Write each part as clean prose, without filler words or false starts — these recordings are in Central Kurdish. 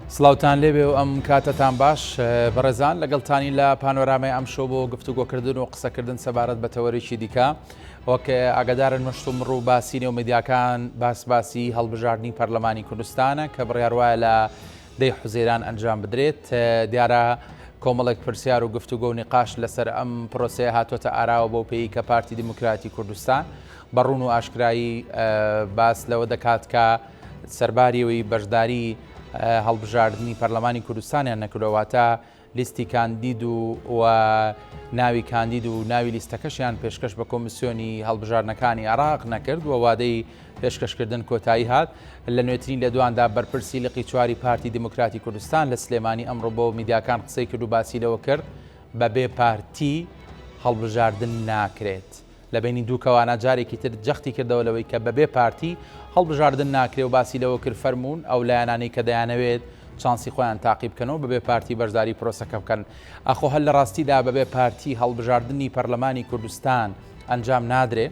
سڵاوتان لێبێ و ئەم کاتەتان باش بەڕێزان لەگەڵتانی لە پانۆرامای ئەم شۆ بۆ گفتوگۆکردن و قسەکردن سەبارەت بە تەوەرێکی دیکە وەک ئاگادارن مشتومڕ و باسی نێو میدیاکان باس باسی هەڵبژاردنی پەرلەمانی کوردستانە کە بڕیار وایە لە دەی حوزەیران ئەنجام بدرێت. دیارە کۆمەڵێک پرسیار و گفتوگۆ و نیقاش لەسەر ئەم پرۆسەیە هاتۆتە ئاراوە بەو پێی کە پارتی دیموکراتی کوردستان بە ڕوون و ئاشکرایی باس لەوە دەکات کە سەرباریەوەی بەشداری هەڵبژاردنی پەرلەمانی کوردستانیان نەکردووە واتە لیستی کاندید و و ناوی کاندید و ناوی لیستەکەشیان پێشکەش بە کۆمیسیۆنی هەڵبژاردنەکانی عێراق نەکرد و وادەی پێشکەشکردن کۆتایی هات. لە نوێترین لێدواندا بەرپرسی لقی چواری پارتی دیموکراتی کوردستان لە سلێمانی ئەمڕۆ بۆ میدیاکان قسەی کرد و باسی لەوە کرد بەبێ پارتی هەڵبژاردن ناکرێت. لە بەینی دووکەوانە جارێکی تر جەختی کردەوە لەوەی کە بەبێ پارتی هەڵبژاردن ناکرێ و باسی لەوە کرد فەرموون ئەو لایەنانەی کە دەیانەوێت چانسی خۆیان تاقی بکەنەوە بەبێ پارتی بەشداری پرۆسەکە بکەن. ئاخۆ هەر لە ڕاستیدا بەبێ پارتی هەڵبژاردنی پەرلەمانی کوردستان ئەنجام نادرێ؟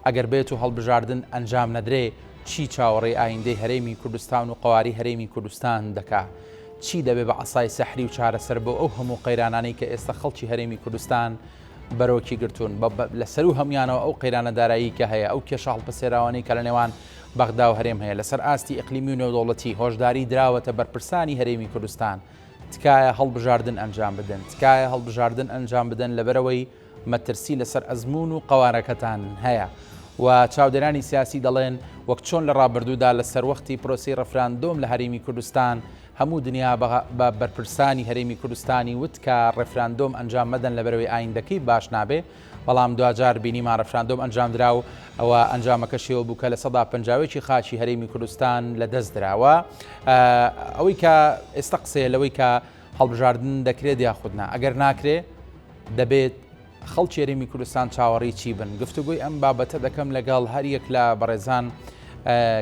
ئەگەر بێت و هەڵبژاردن ئەنجام نەدرێ چی چاوەڕێی ئایندەی هەرێمی کوردستان و قەوارەی هەرێمی کوردستان دەکا؟ چی دەبێ بە عەسای سەحری و چارەسەر بۆ ئەو هەموو قەیرانانەی کە ئێستە خەڵکی هەرێمی کوردستان بەرۆکی گرتوون، لە سەروو هەموویانەوە ئەو قەیرانە دارایی کە هەیە، ئەو کێشە هەڵپەسێراوانەی کە لە نێوان بەغدا و هەرێم هەیە، لەسەر ئاستی ئیقلیمی و نێودەوڵەتی هۆشداری دراوەتە بەرپرسانی هەرێمی کوردستان، تکایە هەڵبژاردن ئەنجام بدەن، تکایە هەڵبژاردن ئەنجام بدەن لەبەرئەوەی مەترسی لەسەر ئەزموون و قەوارەکەتان هەیە و چاودێرانی سیاسی دەڵێن وەک چۆن لە ڕابردوودا لە سەروەختی پرۆسەی ڕێفراندۆم لە هەرێمی کوردستان هەموو دنیا بە بەرپرسانی هەرێمی کوردستانی وت کە ڕێفراندۆم ئەنجام مەدەن لەبەرئەوەی ئایندەکەی باش نابێ بەڵام دواجار بینیمان ڕێفراندۆم ئەنجامدرا و ئەوە ئەنجامەکەشی ئەوە بوو کە 51% خاکی هەرێمی کوردستان لەدەست درا و ئەوەی کە ئێستا قسەیە لەوەی کە هەڵبژاردن دەکرێت یاخود نا ئەگەر ناکرێ دەبێت خەڵکی هەرێمی کوردستان چاوەڕێی چی بن؟ گفتوگۆی ئەم بابەتە دەکەم لەگەڵ هەریەک لە بەڕێزان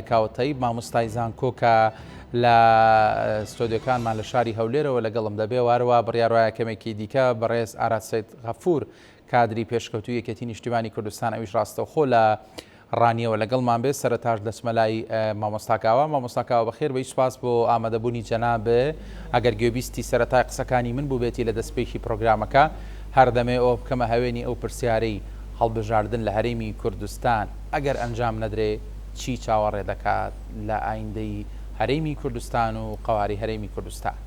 کاوە تەیب مامۆستای زانکۆ کە لە ستۆدیۆکانمان لە شاری هەولێرەوە لەگەڵم دەبێ وارەوە بڕیار وایە کەمێکی دیکە بەڕێز ئاراس سەید غەفور کادری پێشکەوتووی یەکێتی نیشتیمانی کوردستان ئەویش ڕاستەوخۆ لە ڕانیەوە لەگەڵمان بێت سەرەتاش دەچمە لای مامۆستا کاوە مامۆستا کاوە بەخێر بێی سوپاس بۆ ئامادەبوونی جەنابێ ئەگەر گوێبیستی سەرەتای قسەکانی من بووبێتی لە دەستپێکی پرۆگرامەکە هەر دەمێ ئەوە بکەمە هەوێنی ئەو پرسیارەی هەڵبژاردن لە هەرێمی کوردستان ئەگەر ئەنجام نەدرێ چی چاوەڕێ دەکات لە ئایندەی هەرێمی کوردستان و قەوارەی هەرێمی کوردستان؟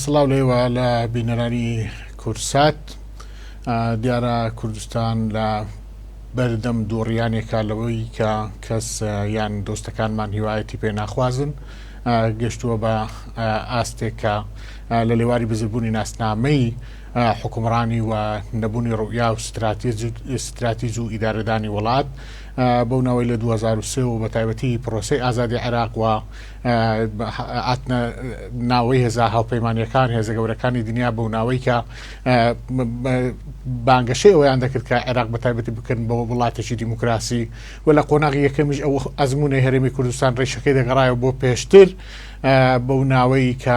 سڵاو لێوە لە بینەرانی کوردسات. دیارە کوردستان لە بەردەم دووڕیانێکە لەوەی کە کەس یان دۆستەکانمان هیوایەتی پێ ناخوازن گەشتووە بە ئاستێک کە لە لێواری بزربوونی ناسنامەی حکومڕانی و نەبوونی ڕوئیا و ستراتیج و ئیدارەدانی وڵات بەو ناوەی لە 2023 و بە تایبەتی پرۆسەی ئازادی عێراق و هاتنە ناوەی هێزە هاوپەیمانیەکان هێزە گەورەکانی دنیا بەو ناوەی کە بانگەشەی ئەویان دەکرد کە عێراق بە تایبەتی بکەن بە وڵاتێکی دیموکراسی و لە قۆناغی یەکەمیش ئەو ئەزمونەی هەرێمی کوردستان ڕیشەکەی دەگەڕایەوە بۆ پێشتر بەو ناوەی کە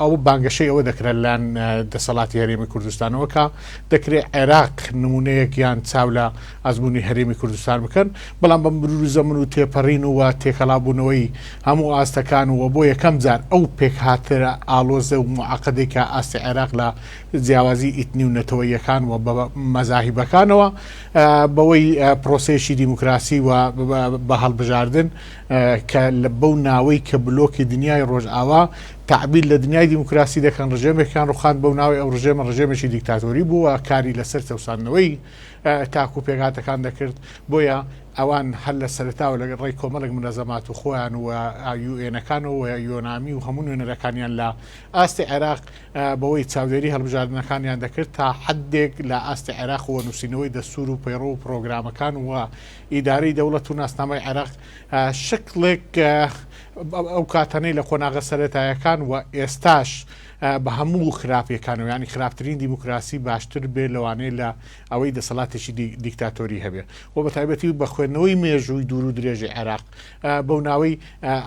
ئەو بانگەشەی ئەوە دەکرا لەلایەن دەسەڵاتی هەرێمی کوردستانەوە کە دەکرێت عێراق نمونەیەک یان چاو لە ئەزمموی هەرێمی کوردستان بکەن بەڵام بە مروری زەمن و تێپەڕین و تێکەڵابوونەوەی هەموو ئاستەکان و بۆ یەکەم جار ئەو پێکهاتە ئاڵۆزە و معقدێک کە ئاستی عێراق لە جیاوازی ئیتنی و نەتەوەیەکان و بە مەزاهیبەکانەوە بەوەی پرۆسەیەکی دیموکراسی و بە هەڵبژاردن کە لە بەو ناوەی کە بلۆکی دنیای ڕۆژئاوا تەعبیر لە دنیای دیموکراسی دەکەن ڕژێمێکیان ڕوخاند بەو ناوەی ئەو ڕژێمە ڕژێمێکی دیکتاتۆری بوو و کاری لەسەر چەوساندنەوەی تاک و پێکهاتەکان دەکرد بۆیە ئەوان هەر لە سەرەتاوە لە ڕێی کۆمەڵێک منەزەمات و خۆیان و یوئێنەکانەوە و یۆنامی و هەموو نوێنەرەکانیان لە ئاستی عێراق بەوەی چاودێری هەڵبژاردنەکانیان دەکرد تا حدێک لە ئاستی عێراق و نووسینەوەی دەستور و پەیڕەو و پرۆگرامەکان و ئیدارەی دەوڵەت و ناسنامەی عێراق شکڵێک ئەو کاتانەی لە قۆناغە سەرەتایەکان و ئێستاش بە هەموو خراپیەکانەوە ینی خراپترین دیموکراسی باشتر بێ لەوانەیە لە ئەوەی دەسەڵاتێکی دیکتاتۆری هەبێ و بە تایبەتی بە خوێندنەوەی مێژووی دوور و درێژی عێراق بەو ناوەی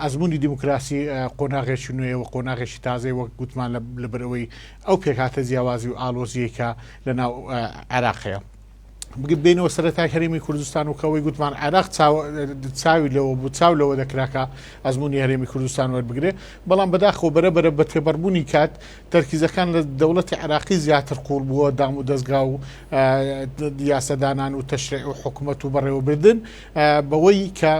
ئەزمموی دیموکراسی قۆناغێکی نوێ و قۆناغێکی تازەی وەک گوتمان لەبەرەوەی ئەو پێکهاتە جیاوازی و ئالۆزیەکە لە ناو عێراق هەیە. بێنەوە سەرەتای هەرێمی کوردستان و کەەوەی گوتمان عێراق چاوی لەوە بوو چاو لەوە دەکراکە ئەزمموی هەرێمی کوردستان وەربگرێ بەڵام بەداخەوە بەرە بەرە بە تێبەربوونی کات تەرکیزەکان لە دەوڵەتی عێراقی زیاتر قوڵ بووە دام و دەستگا و یاسەدانان و تەشریع و حکوومەت و بەڕێوەبردن بەوەی کە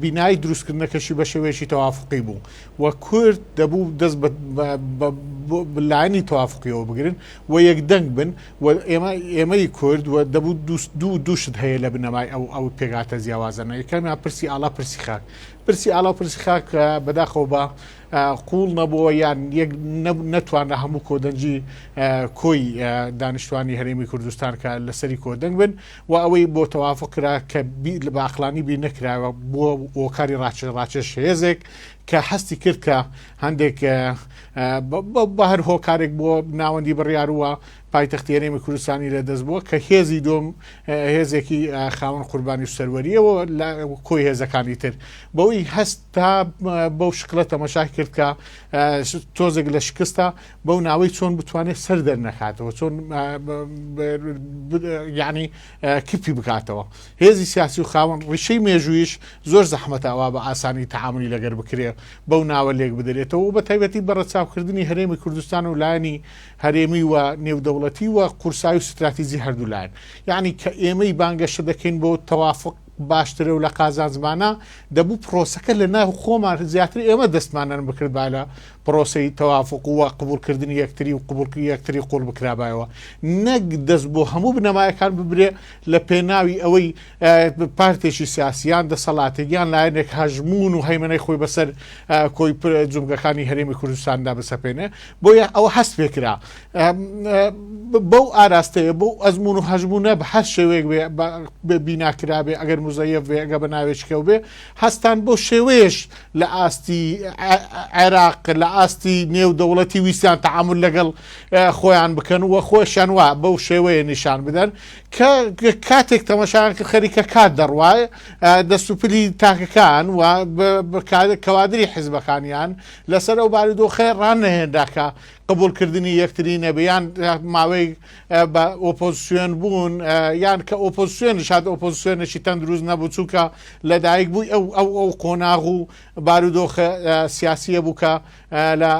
بینای دروستکردنەکەشی بە شێوەیەکی تەوافقی بوو و کورد دەبوو دەست بە لایەنی تەوافقیەوە بگرن و یەکدەنگ بن و ئێمە ئێمەی کورد و دەبوو دوو دووشت هەیە لە بنەمای ئەو ئەو پێکهاتە جیاوازانە یەکەمیان پرسی ئاڵا پرسی خاک پرسی ئاڵا و پرسی خاک بەداخەوە بە قوڵ نەبووە یان یەک نەتوانرا هەموو کۆدەنگی کۆی دانیشتوانی هەرێمی کوردستان کە لەسەری کۆدەنگ بن و ئەوەی بۆ تەوافق کرا کە لە باخلانی بیر نەکراوە بۆ هۆکاری ڕاچێ ڕاچێش هێزێک کە هەستی کرد کە هەندێک بە هەر هۆکارێک بۆ ناوەندی بڕیاروە پایتەختی هەرێمی کوردستانی لە دەست بووە کە هێزی دۆم هێزێکی خاوەن قوربانی و سەروەریەوە لە کۆی هێزەکانی تر بەوەی هەست تا بەو شکلە تەمەشای کرد کە تۆزێک لە شکستە بەو ناوەی چۆن بتوانێت سەر دەرنەخاتەوە چۆن یعنی کپی بکاتەوە هێزی سیاسی و خاوەن ڕیشەی مێژوویش زۆر زەحمەتە ئەوا بە ئاسانی تەعامولی لەگەر بکرێ بەو ناوە لێک بدرێتەوە و بە تایبەتی بە ڕەچاوکردنی هەرێمی کوردستان و لایەنی هەرێمی و نێودەوڵەتی و قورسایی و ستراتیجی هەردوو لایەن یعنی کە ئێمەی بانگەشە دەکەین بۆ تەوافق باشترە و لە قازانجمانە دەبوو پرۆسەکە لە ناو خۆمان زیاتر ئێمە دەستمانەن بکردبا لە پرۆسەی تەوافق و قبوڵکردنی یەکتری و قبوڵکردنی یەکتری قوڵ بکرابایەوە نەک دەست بۆ هەموو بنەمایەکان ببرێ لە پێناوی ئەوەی پارتێکی سیاسی یان دەسەڵاتێک یان لایەنێک هەژموون و هەیمەنەی خۆی بەسەر کۆی جومگەکانی هەرێمی کوردستاندا بسەپێنێ بۆیە ئەوە هەست پێکرا بەو ئاراستەیە بۆ ئەزمون و هەژمونە بە هەر شێوەیەک بێ بیناکرابێ ئەگەر مزەیەف بێ ئەگە بە ناوێکەوە بێ هەستان بۆ شێوەیەش لە ئاستی عێراق لە ئاستی نێودەوڵەتی ویستیان تەعامول لەگەڵ خۆیان بکەن و خۆشیان وا بەو شێوەیە نیشان بدەن کە کاتێک تەمەشایان کرد خەریکە کات دەڕوایە دەست و پلی تاکەکان و کەوادری حزبەکانیان لەسەر ئەو بارودۆخەیە ڕانەهێنرا کە قبوڵکردنی یەکتری نەبێ یان ماوەی بە ئۆپۆزسیۆن بوون یان کە ئۆپۆزسیۆنیش هات ئۆپۆزسیۆنێکی تەندروست نەبوو چونکە لەدایک بووی ئەو ئەو ئەو قۆناغ و بارودۆخە سیاسیە بوو کە لە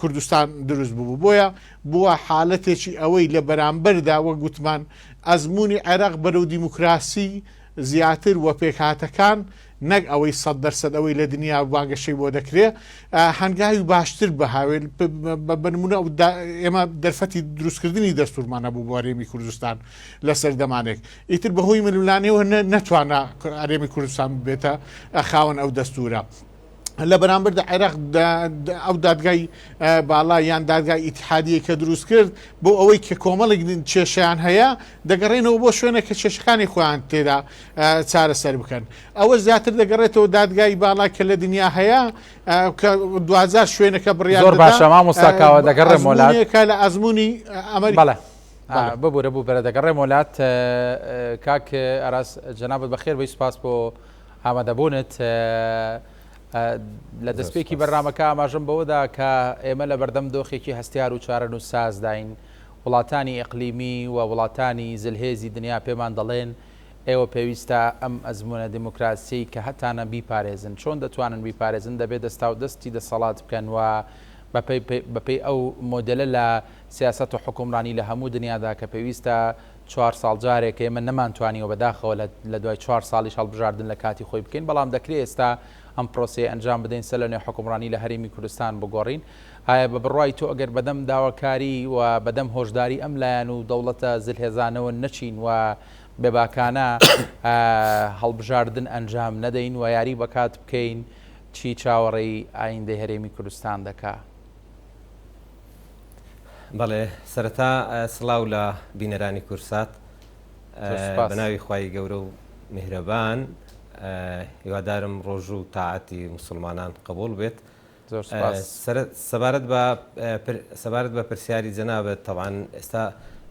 کوردستان دروست بوو بۆیە بووە حالەتێکی ئەوەی لە بەرامبەردا وەک گوتمان ئەزمموی عێراق بەرەو دیموکراسی زیاتر وە پێکهاتەکان نەک ئەوەی 100% ئەوەی لە دنیا بانگەشەی بۆ دەکرێ هەنگاوی باشتر بهاوێت بە نمونە ئێمە دەرفەتی دروستکردنی دەستورمان هەبوو بۆ هەرێمی کوردستان لە سەردەمانێک ئیتر بەهۆی ململانێوە نەتوانا هەرێمی کوردستان ببێتە خاوەن ئەو دەستورە. لە بەرامبەردا عێراق ئەو دادگای باڵا یان دادگای ئیتحادیە کە دروست کرد بۆ ئەوەی کە کۆمەڵێک کێشیان هەیە دەگەڕێنەوە بۆ شوێنە کە کێشەکانی خۆیان تێدا چارەسەر بکەن ئەوە زیاتر دەگەڕێتەوە دادگای باڵا کە لە دنیا هەیە کە دوجار شوێنەکە بڕیار زۆر باشە مامۆستا کاوە دەگەڕێمەوە لات لە ئەزمموی ئەمریکا ببورە ببورە دەگەڕێمەوە لات کاک ئاراس جەنابت بەخێر بێی سوپاس بۆ ئامادەبوونت لە دەستپێکی بەرنامەکە ئاماژەم بەوەدا کە ئێمە لە بەردەم دۆخێکی هەستیار و چارەنووسسازداین وڵاتانی ئیقلیمی و وڵاتانی زلهێزی دنیا پێمان دەڵێن ئێوە پێویستە ئەم ئەزموونە دیموکراسیەی کە هەتانە بیپارێزن چۆن دەتوانن بیپارێزن دەبێت دەستاودەستی دەسەڵات بکەن و بەپێی ئەو مۆدێلە لە سیاسەت و حوکمڕانی لە هەموو دنیادا کە پێویستە چوار ساڵ جارێک ئێمە نەمانتوانیوە بەداخەوە لە دوای چوار ساڵیش هەڵبژاردن لە کاتی خۆی بکەین بەڵام دەکرێ ئێستا ئەم پرۆسەیە ئەنجام بدەین سەر لە نوێ حوکمڕانی لە هەرێمی کوردستان بگۆڕین ئایا بە بڕوای تۆ ئەگەر بەدەم داواکاری و بەدەم هۆشداری ئەم لایەن و دەوڵەتە زلهێزانەوە نەچین و بێباکانە هەڵبژاردن ئەنجام نەدەین و یاری بەکات بکەین چی چاوەڕێی ئایندەی هەرێمی کوردستان دەکا؟ بەڵێ سەرەتا سڵاو لە بینەرانی کورسات بە ناوی خوای گەورە و میهرەبان هیوادارم ڕۆژ و تاعەتی مسلمانان قبول بێت زۆر سپاس. سەبارەت بە سەبارەت بە پرسیاری جەنابت تەبعەن ئێستا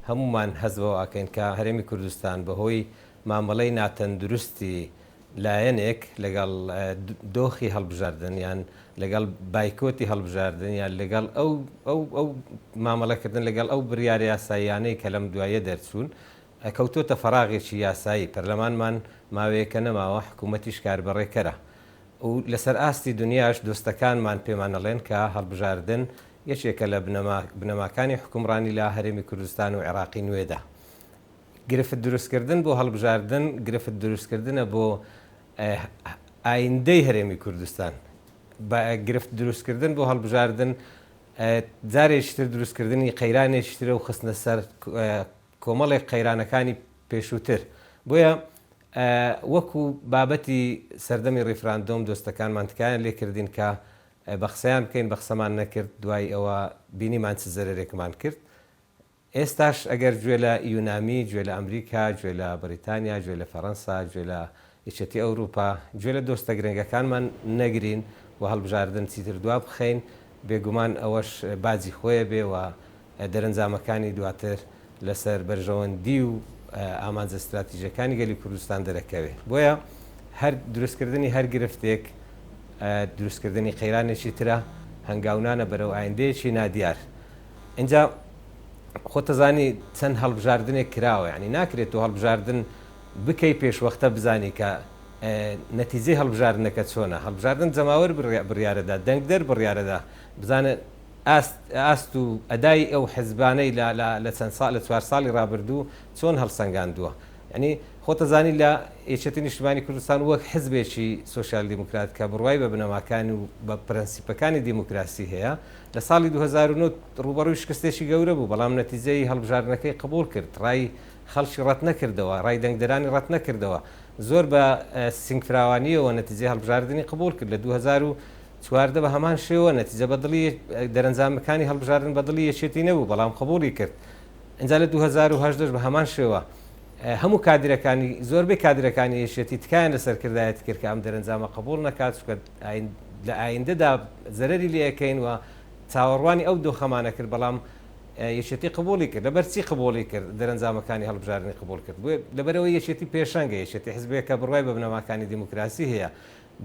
هەموومان هەست بەوە ئەکەین کە هەرێمی کوردستان بەهۆی مامەڵەی ناتەندروستی لایەنێک لەگەڵ دۆخی هەڵبژاردن یان لەگەڵ بایکۆتی هەڵبژاردن یان لەگەڵ ئەو ئەو ئەو مامەڵەکردن لەگەڵ ئەو بریارە یاساییانەی کە لەم دواییە دەرچوون. کەوتۆتە فەراغێکی یاسایی، پەرلەمانمان ماوەیەکە نەماوە، حکوومەتیش کاربەڕێکەرە و لەسەر ئاستی دونیاش دۆستەکانمان پێمان ئەڵێن کە هەڵبژاردن یەکێکە لە بنەماکانی حوکمڕانی لە هەرێمی کوردستان و عێراقی نوێدا. گرفت دروستکردن بۆ هەڵبژاردن گرفت دروستکردنە بۆ ئایندەی هەرێمی کوردستان. گرفت دروستکردن بۆ هەڵبژاردن جارێکی تر دروستکردنی قەیرانێکی ترە و خستنە سەر کۆمەڵێک قەیرانەکانی پێشووتر. بۆیە وەکو بابەتی سەردەمی ڕیفراندۆم دۆستەکانمان تکایان لێکردین کە بە قسەیان بکەین، بە قسەمان نەکرد، دوای ئەوە بینیمان چ زەرەرێکمان کرد. ئێستاش ئەگەر گوێ لە یونامی، گوێ لە ئەمریکا، گوێ لە بەریتانیا، گوێ لە فەرەنسا، گوێ لە یەکێتی ئەوروپا، گوێ لە دۆستە گرنگەکانمان نەگرین و هەڵبژاردن چیتر دوا بخەین، بێگومان ئەوەش باجی خۆی ئەبێ و دەرەنجامەکانی دواتر لەسەر بەرژەوەندی و ئامانجە ستراتیژیەکانی گەلی کوردستان دەرەکەوێ. بۆیە هەر دروستکردنی هەر گرفتێک دروستکردنی قەیرانێکی ترە، هەنگاونانە بەرەو ئایندەیەکی نادیار. ئینجا خۆتەزانی چەند هەڵبژاردنێک کراوە، یانی ناکرێت تۆ هەڵبژاردن بکەی پێشوەختە بزانی کە نەتیجەی هەڵبژاردنەکە چۆنە. هەڵبژاردن جەماوەر بڕیارەدا، دەنگدەر بڕیارەدا، بزانە ئاست ئاست و ئەدای ئەو حزبانەی لە لە لە چەند ساڵ لە چوار ساڵی ڕابردوو چۆن هەڵسەنگاندووە. یانی خۆتەزانی لە یەکێتی نیشتمانی کوردستان وەک حزبێکی سۆسیال دیموکرات کە بڕوای بە بنەماکان و بە پرەنسیپەکانی دیموکراسی هەیە لە ساڵی 2009 ڕووبەڕووی شکستێکی گەورە بوو بەڵام نەتیجەی هەڵبژاردنەکەی قبوڵ کرد ڕای خەڵکی ڕەت نەکردەوە ڕای دەنگدەرانی ڕەت نەکردەوە زۆر بە سینگفراوانییەوە نەتیجەی هەڵبژاردنی قبوڵ کرد لە 2014 بە هەمان شێوە نەتیجە بە دڵی دەرەنجامەکانی هەڵبژاردن بە دڵی یەکێتی نەبوو بەڵام قبوڵی کرد ئینجا لە 2018 بە هەمان شێوە هەموو کادرەکانی زۆربەی کادرەکانی یەکێتی تکایان لە سەرکردایەتی کرد کە ئەم دەرەنجامە قبوڵ نەکات چونکە لە ئایندەدا زەرەری لێ ئەکەین و چاوەڕوانی ئەو دۆخەمانە کرد بەڵام یەکێتی قبوڵی کرد لەبەر چی قبوڵی کرد دەرەنجامەکانی هەڵبژاردنی قبوڵ کرد بۆیە لەبەرئەوەی یەکێتی پێشەنگە یەکێتی حزبێکە بڕوای بە بنەماکانی دیموکراسی هەیە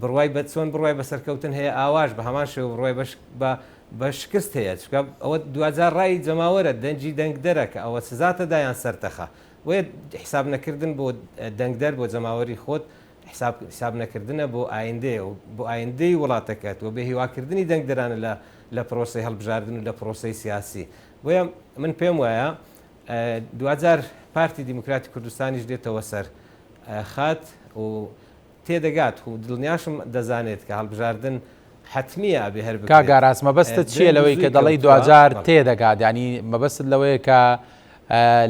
بڕوای بە چۆن بڕوای بە سەرکەوتن هەیە ئاواش بە هەمان شێوە بڕوای بە بە بە شکست هەیە چونکە ئەوە دواجار ڕای جەماوەرە دەنگی دەنگدەرە کە ئەوە سزاتەدا یان سەرتەخە بۆیە حساب نەکردن بۆ دەنگدەر بۆ جەماوەری خۆت حساب حساب نەکردنە بۆ ئایندەیە و بۆ ئایندەی وڵاتەکەت و بێهیواکردنی دەنگدەرانە لە لە پرۆسەی هەڵبژاردن و لە پرۆسەی سیاسی بۆیە من پێم وایە دواجار پارتی دیموکراتی کوردستانیش دێتەوە سەر خات و تێدەگات و دڵنیاشم دەزانێت کە هەڵبژاردن حەتمییە ئەبێ هەر کاک بکرێت. ئاراس مەبەستت چییە درەنگ و لەوەی کە زووی دەڵێی کەوتووە، دواجار بەڵێ. تێدەگات یانی مەبەستت لەوەیە کە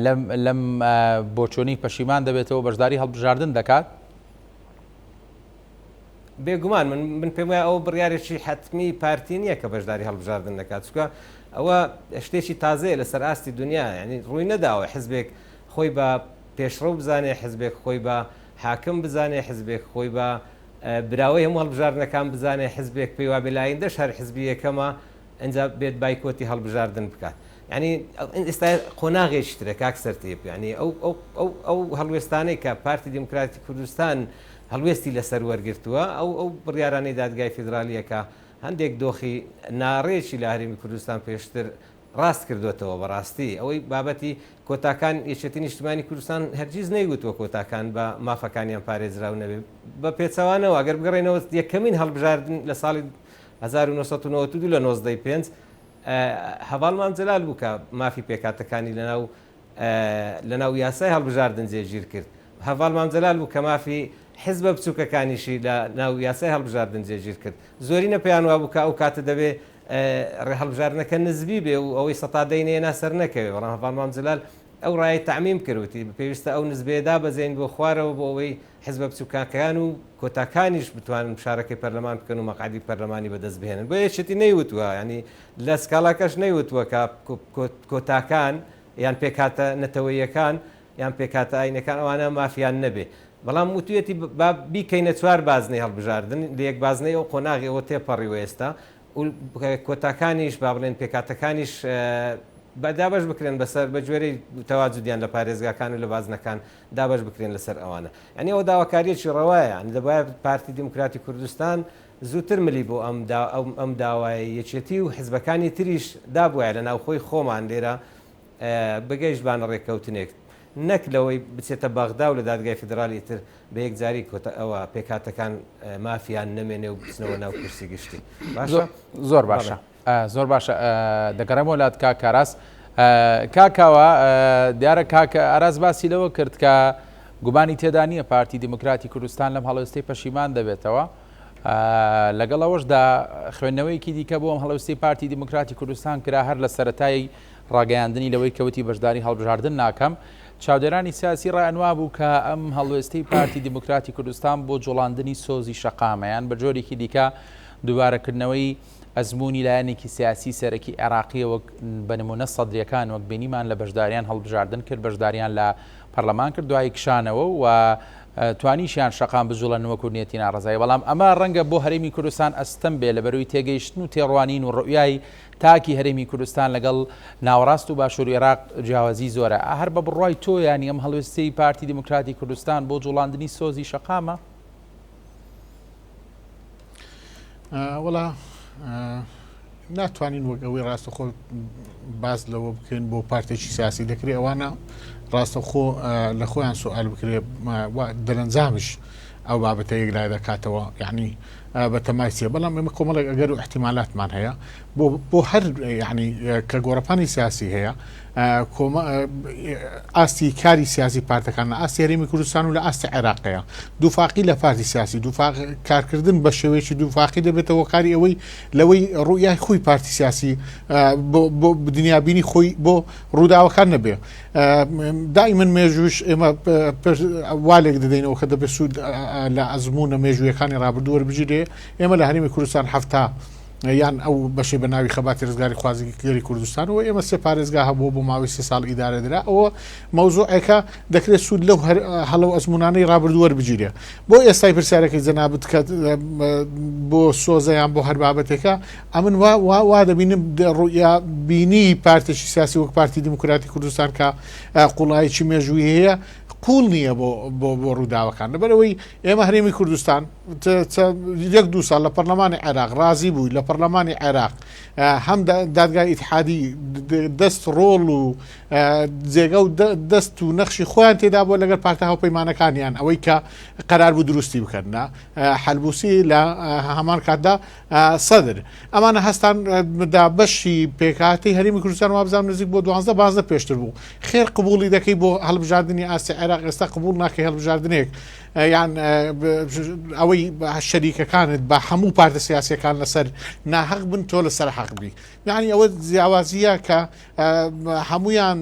لەم لەم بۆچوونەی پەشیمان دەبێتەوە بەشداری هەڵبژاردن دەکات؟ بێگومان من من پێم وایە ئەوە بڕیارێکی حەتمی پارتی نییە کە بەشداری هەڵبژاردن نەکات چونکە ئەوە شتێکی تازەیە لەسەر ئاستی دنیا یانی ڕووی نەداوە حزبێک خۆی بە پێشڕەو بزانێ حزبێک خۆی بە حاکم بزانێ، حزبێک خۆی بە براوەی هەموو هەڵبژاردنەکان بزانێ، حزبێک پێی وابێ لە ئایندەش هەر حزبی یەکەمە، ئینجا بێت بایکۆتی هەڵبژاردن بکات. یانی ئێستا قۆناغێکی ترە کاک سەرتیپ، یانی ئەو ئەو ئەو ئەو هەڵوێستانەی کە پارتی دیموکراتی کوردستان هەڵوێستی لەسەر وەرگرتووە، ئەو ئەو بڕیارانەی دادگای فیدرالییە کە هەندێک دۆخی ناڕێکی لە هەرێمی کوردستان پێشتر ڕاست کردۆتەوە بەڕاستی ئەوەی بابەتی کۆتاکان یەکێتی نیشتمانی کوردستان هەرگیز نەیوتوە کۆتاکان بە مافەکانیان پارێزراو نەبێ بە پێچەوانەوە ئەگەر بگەڕێنەوە یەکەمین هەڵبژاردن لە ساڵی 1992 لە 19 پێنج هەڤاڵ مام جەلال بوو کە مافی پێکهاتەکانی لەناو لەناو یاسای هەڵبژاردن جێگیر کرد هەڤاڵ مام جەلال بوو کە مافی حزبە بچووکەکانیشی لە ناو یاسای هەڵبژاردن جێگیر کرد زۆرینە پێیان وابوو کە ئەو کاتە دەبێ هەڵبژاردنەکە نزبی بێ و ئەوەی سەتا دەی نەیەنا سەرنەکەوێ، بەڵام هەڤاڵ مام جەلال ئەو ڕایەی تەعمیم کرد وتی پێویستە ئەو نزبەیە دابەزێنین بۆ خوارەوە بۆ ئەوەی حزبە بچووکەکان و کۆتاکانیش بتوانن مشارەکەی پەرلەمان بکەن و مەقعەدی پەرلەمانی بەدەست بهێنن. بۆیە یەکێتی نەیوتووە یانی لە سکاڵاکەش نەیوتووە کە کۆتاکان یان پێکهاتە نەتەوەییەکان یان پێکهاتە ئاینەکان ئەوانە مافیان نەبێ بەڵام وتویەتی با بیکەینە چوار بازنەی هەڵبژاردن لە یەک بازنەی ئەو قۆناغی ئەوە تێپەڕیوە ئێستا و کۆتاکانیش با بڵێن پێکهاتەکانیش با دابەش بکرێن بەسەر بە گوێرەی تەواجودیان لە پارێزگاکان و لە بازنەکان دابەش بکرێن لەسەر ئەوانە یانی ئەوە داواکاریەکی ڕەوایە یانی دەبوایە پارتی دیموکراتی کوردستان زووتر ملی بۆ ئەم ئەم داوایەی یەکێتی و حزبەکانی تریش دابوایە لە ناوخۆی خۆمان لێرە بگەیشتبانە ڕێککەوتنێک. نەک لەوەی بچێتە بەغدا و لە دادگای فیدرالی ئیتر بە یەکجاری کۆتا ئەوە پێکهاتەکان مافیان نەمێنێ و بچنەوە ناو کورسی گشتی. باشە؟ زۆر باشە. زۆر باشە دەگەڕێمەوە لات کاک کاراس. کاک کاوە دیارە کاک ئاراس باسی لەوە کرد کە گومانی تێدا نییە پارتی دیموکراتی کوردستان لەم هەڵوێستەی پەشیمان دەبێتەوە. لەگەڵ ئەوەشدا خوێندنەوەیەکی دیکە بۆ ئەم هەڵوێستەی پارتی دیموکراتی کوردستان کرا هەر لە سەرەتای ڕاگەیاندنی لەوەی کە وتی بەشداری هەڵبژاردن ناکەم، چاودێرانی سیاسی ڕایان وابوو کە ئەم هەڵوێستەی پارتی دیموکراتی کوردستان بۆ جوڵاندنی سۆزی شەقامە یان بە جۆرێکی دیکە دووبارەکردنەوەی ئەزموونی لایەنێکی سیاسی سەرەکی عێراقیە وەک بە نمونە سەدریەکان وەک بینیمان لە بەشداریان هەڵبژاردن کرد بەشداریان لە پەرلەمان کرد دوایی کشانەوە و توانیشیان شەقام بجوڵێنن وەکو نیەتی ناڕەزایی بەڵام ئەمە ڕەنگە بۆ هەرێمی کوردستان ئەستەم بێ لەبەروی تێگەیشتن و تێڕوانین و ڕوئیای تاکی هەرێمی کوردستان لەگەڵ ناوەڕاست و باشووری عێراق جیاوازی زۆرە. هەر بە بڕوای تۆ یانی ئەم هەڵوێستەی پارتی دیموکراتی کوردستان بۆ جوڵاندنی سۆزی شەقامە؟ وەڵا ناتوانین وەک ئەوەی ڕاستەخۆ باس لەوە بکەین بۆ پارتێکی سیاسی دەکرێت ئەوانە ڕاستەخۆ لە خۆیان سوال بکرێ دەرەنجامیش ئەو بابەتە یەکلای دەکاتەوە یعنی بە تەمای چیە بەڵام ئێمە کۆمەڵێک ئەگەر و احتیمالاتمان هەیە بۆ بۆ هەر یعنی کە گۆڕەپانی سیاسی هەیە ئاستی کاری سیاسی پارتەکان لە ئاستی هەرێمی کوردستان و لە ئاستی عێراقەیە دووفاقی لە پارتی سیاسی دووفاق کارکردن بە شێوەیەکی دووفاقی دەبێتەوە کاری ئەوەی لەوەی ڕوئیای خۆی پارتی سیاسی بۆ دنیابینی خۆی بۆ ڕووداوەکان نەبێ دائیمەن مێژووش ئێمە وا لێک دەدەینەوە کە دەبێت سوود لە ئەزموونە مێژوویەکانی ڕابردوو وەربگیرێ ئێمە لە هەرێمی کوردستان هەفتا یان ئەو بەشەی بە ناوی خەباتی ڕزگاری خوازی گەلی کوردستان و ئێمە سێ پارێزگا هەبووە بۆ ماوەی سێ ساڵ ئیدارە درا ئەوە مەوزوعێکە دەکرێت سوود لەو هەڵە و ئەزمونانەی ڕابردوو وەربگیرێ بۆ ئێستای پرسیارەکەی جەنابت کە بۆ سۆزە یان بۆ هەر بابەتێکە ئەمن وا وا وا دەبینم ڕوئیا بینی پارتێکی سیاسی وەک پارتی دیموکراتی کوردستان کە قوڵایەکی مێژووی هەیە قوڵ نییە بۆ بۆ بۆ ڕووداوەکان لەبەرەوەی ئێمە هەرێمی کوردستان یەک دوو ساڵ لە پەرلەمانی عێراق ڕازی بووی لە پەرلەمانی عێراق هەم دادگای ئیتحادی دەست ڕۆڵ و جێگە و دەست و نەخشی خۆیان تێدا بووە لەگەر پارتە هاوپەیمانەکانیان ئەوەی کە قەرار بوو دروستی بکەن لە حەلبوسی لە هەمان کاتدا سەدر ئەمانە هەستان دابەشی پێکهاتەی هەرێمی کوردستان وابزانم نزیک بۆ دوانزە بازدە پێشتر بوو خێر قبوڵی دەکەی بۆ هەڵبژاردننی ئاستی عێراق ئێستا قبول ناکەی هەڵبژاردنێک یان ئەوەی شەریکەکانت بە هەموو پارتە سیاسەکان لەسەر ناحەق بن تۆ لەسەر حەق بی یعنی ئەوە جیاوازیە کە هەمویان